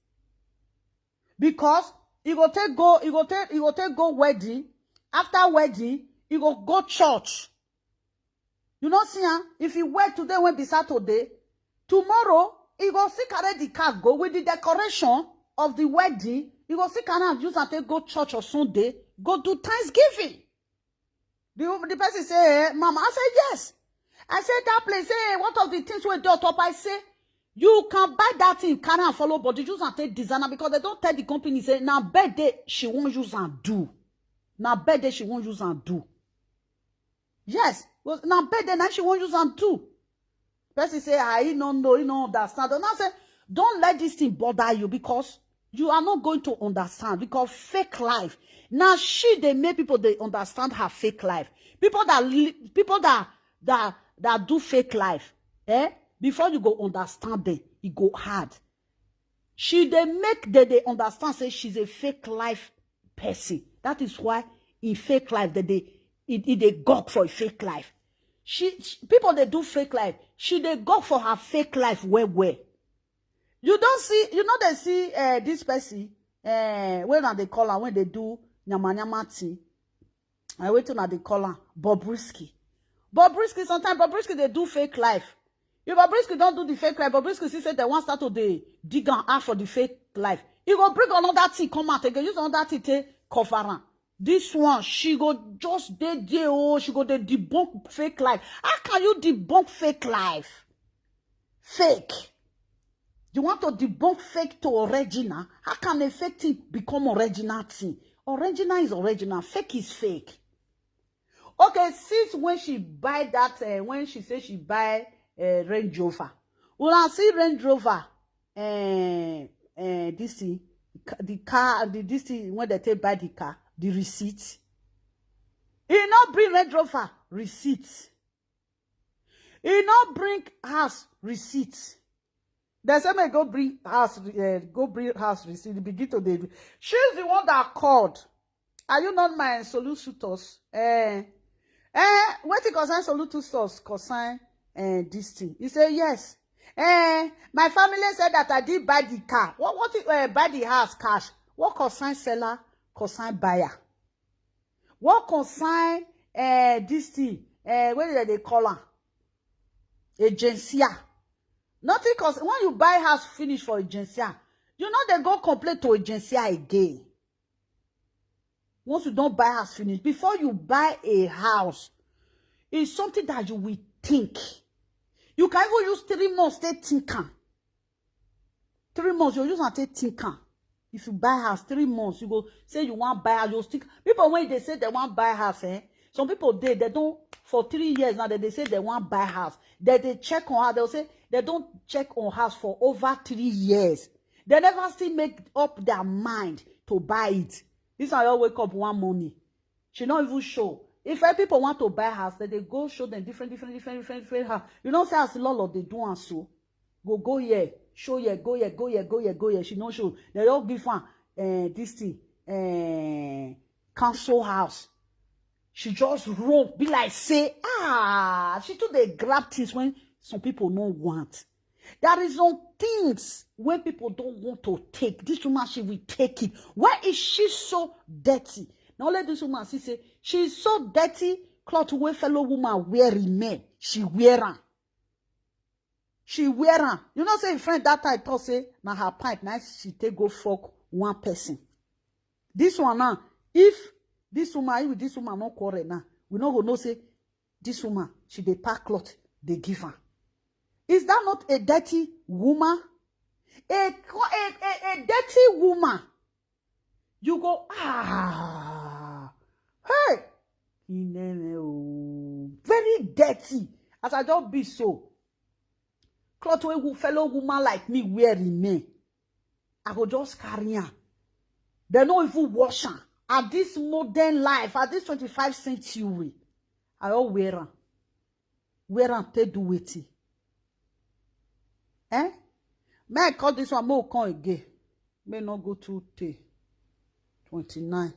because you go take go, you go take, you go take go wedding. After wedding, you go go church. You know, see, ah, if you wed today, when be Saturday, tomorrow he go still carry the car go with the decoration of the wedding. He go still carry am use and take go church or Sunday, go do Thanksgiving. The, the person say, eh, Mama, I say yes. I say that place, eh, what of the things we do top? I say you can buy that thing, carry and follow, but you use and take designer because they don't tell the company say now birthday she won't use and do. Now birthday she won't use and do. Yes, was na bed then she won't use am too. Person say, ah, he no know, he no understand. And I say, Don't let this thing bother you, because you are not going to understand, because fake life. Now she dey make people dey understand her fake life. People that li- people that that that do fake life, eh? Before you go understand them, it go hard. She dey make dem dey understand say she's a fake life person. That is why in fake life that they it, it dey gawk for a fake life. She, she people dey do fake life. She dey gawk for her fake life well well. You don't see, you know they see uh, this person uh, when they call her, when they do nyama nyama thing. I wait till they call her Bobrisky. Bobrisky, sometimes Bobrisky they do fake life. If Bobrisky don't do the fake life, Bobrisky see say they want start to dey dig and out for the fake life. He go bring another thing come out again, use another thing take cover am. This one, she go just dey there, oh, she go dey debunk fake life. How can you debunk fake life? Fake. You want to debunk fake to original? How can a fake thing become original thing? Original is original, fake is fake. Okay, since when she buy that, uh, when she say she buy uh, Range Rover, una see Range Rover, uh, uh, this thing, ca- the car, the this thing when they take buy the car, the receipt. He not bring Range Rover receipt. He not bring house receipt. They say me go bring house, uh, go bring house receipt. Begin to dey. She's the one that called. Are you not my solicitors? Eh, eh, what it concern solicitors concern eh, this thing? He say yes. Eh, my family said that I did buy the car. What what it, uh, buy the house cash? What concern seller? Concern buyer. What concern uh, this thing? Uh, what did they call am? Agencia. Nothing cause when you buy house finish for agencia, you know they go complain to agencia again. Once you don't buy house finish, before you buy a house, it's something that you will think. You can even use three months to think am. Three months, you use and take think am. If you buy house, three months, you go say you want buy house, you stick. People when they say they want buy house, eh? Some people they they don't for three years now that they say they want buy house. That they check on house, they'll say they don't check on house for over three years. They never still make up their mind to buy it. This one you wake up one morning. She not even show. If eh, people want to buy house, then they go show them different, different, different, different, different house. You know, say as lolo they do and so. Go go here, show here, go here, go here, go here, go here. She no show. They don't give her uh, this thing, uh, council house. She just roll, be like say, ah, she too they grab things when some people no want. There is some things when people don't want to take. This woman, she will take it. Why is she so dirty? Now let this woman see say she is so dirty. Cloth wey fellow woman wear remain, she wear am. She wear am. You know say im friend that time talk say na her pipe na she take go fuck one person. This one now, if this woman, if this woman no quarrel now, we no go know say this woman she dey pack cloth dey give am. Is that not a dirty woman? A co- a a, a dirty woman. You go ah hey, Inene o, very dirty. As I just be so, cloth wey wo- fellow woman like me wear remain. I go just carry am. They no even wash am. At this modern life, at this twenty-five century, I all wear am. Wear am take do wetin? Eh? May I call this one? May we come again. May not go too tey. Twenty-nine.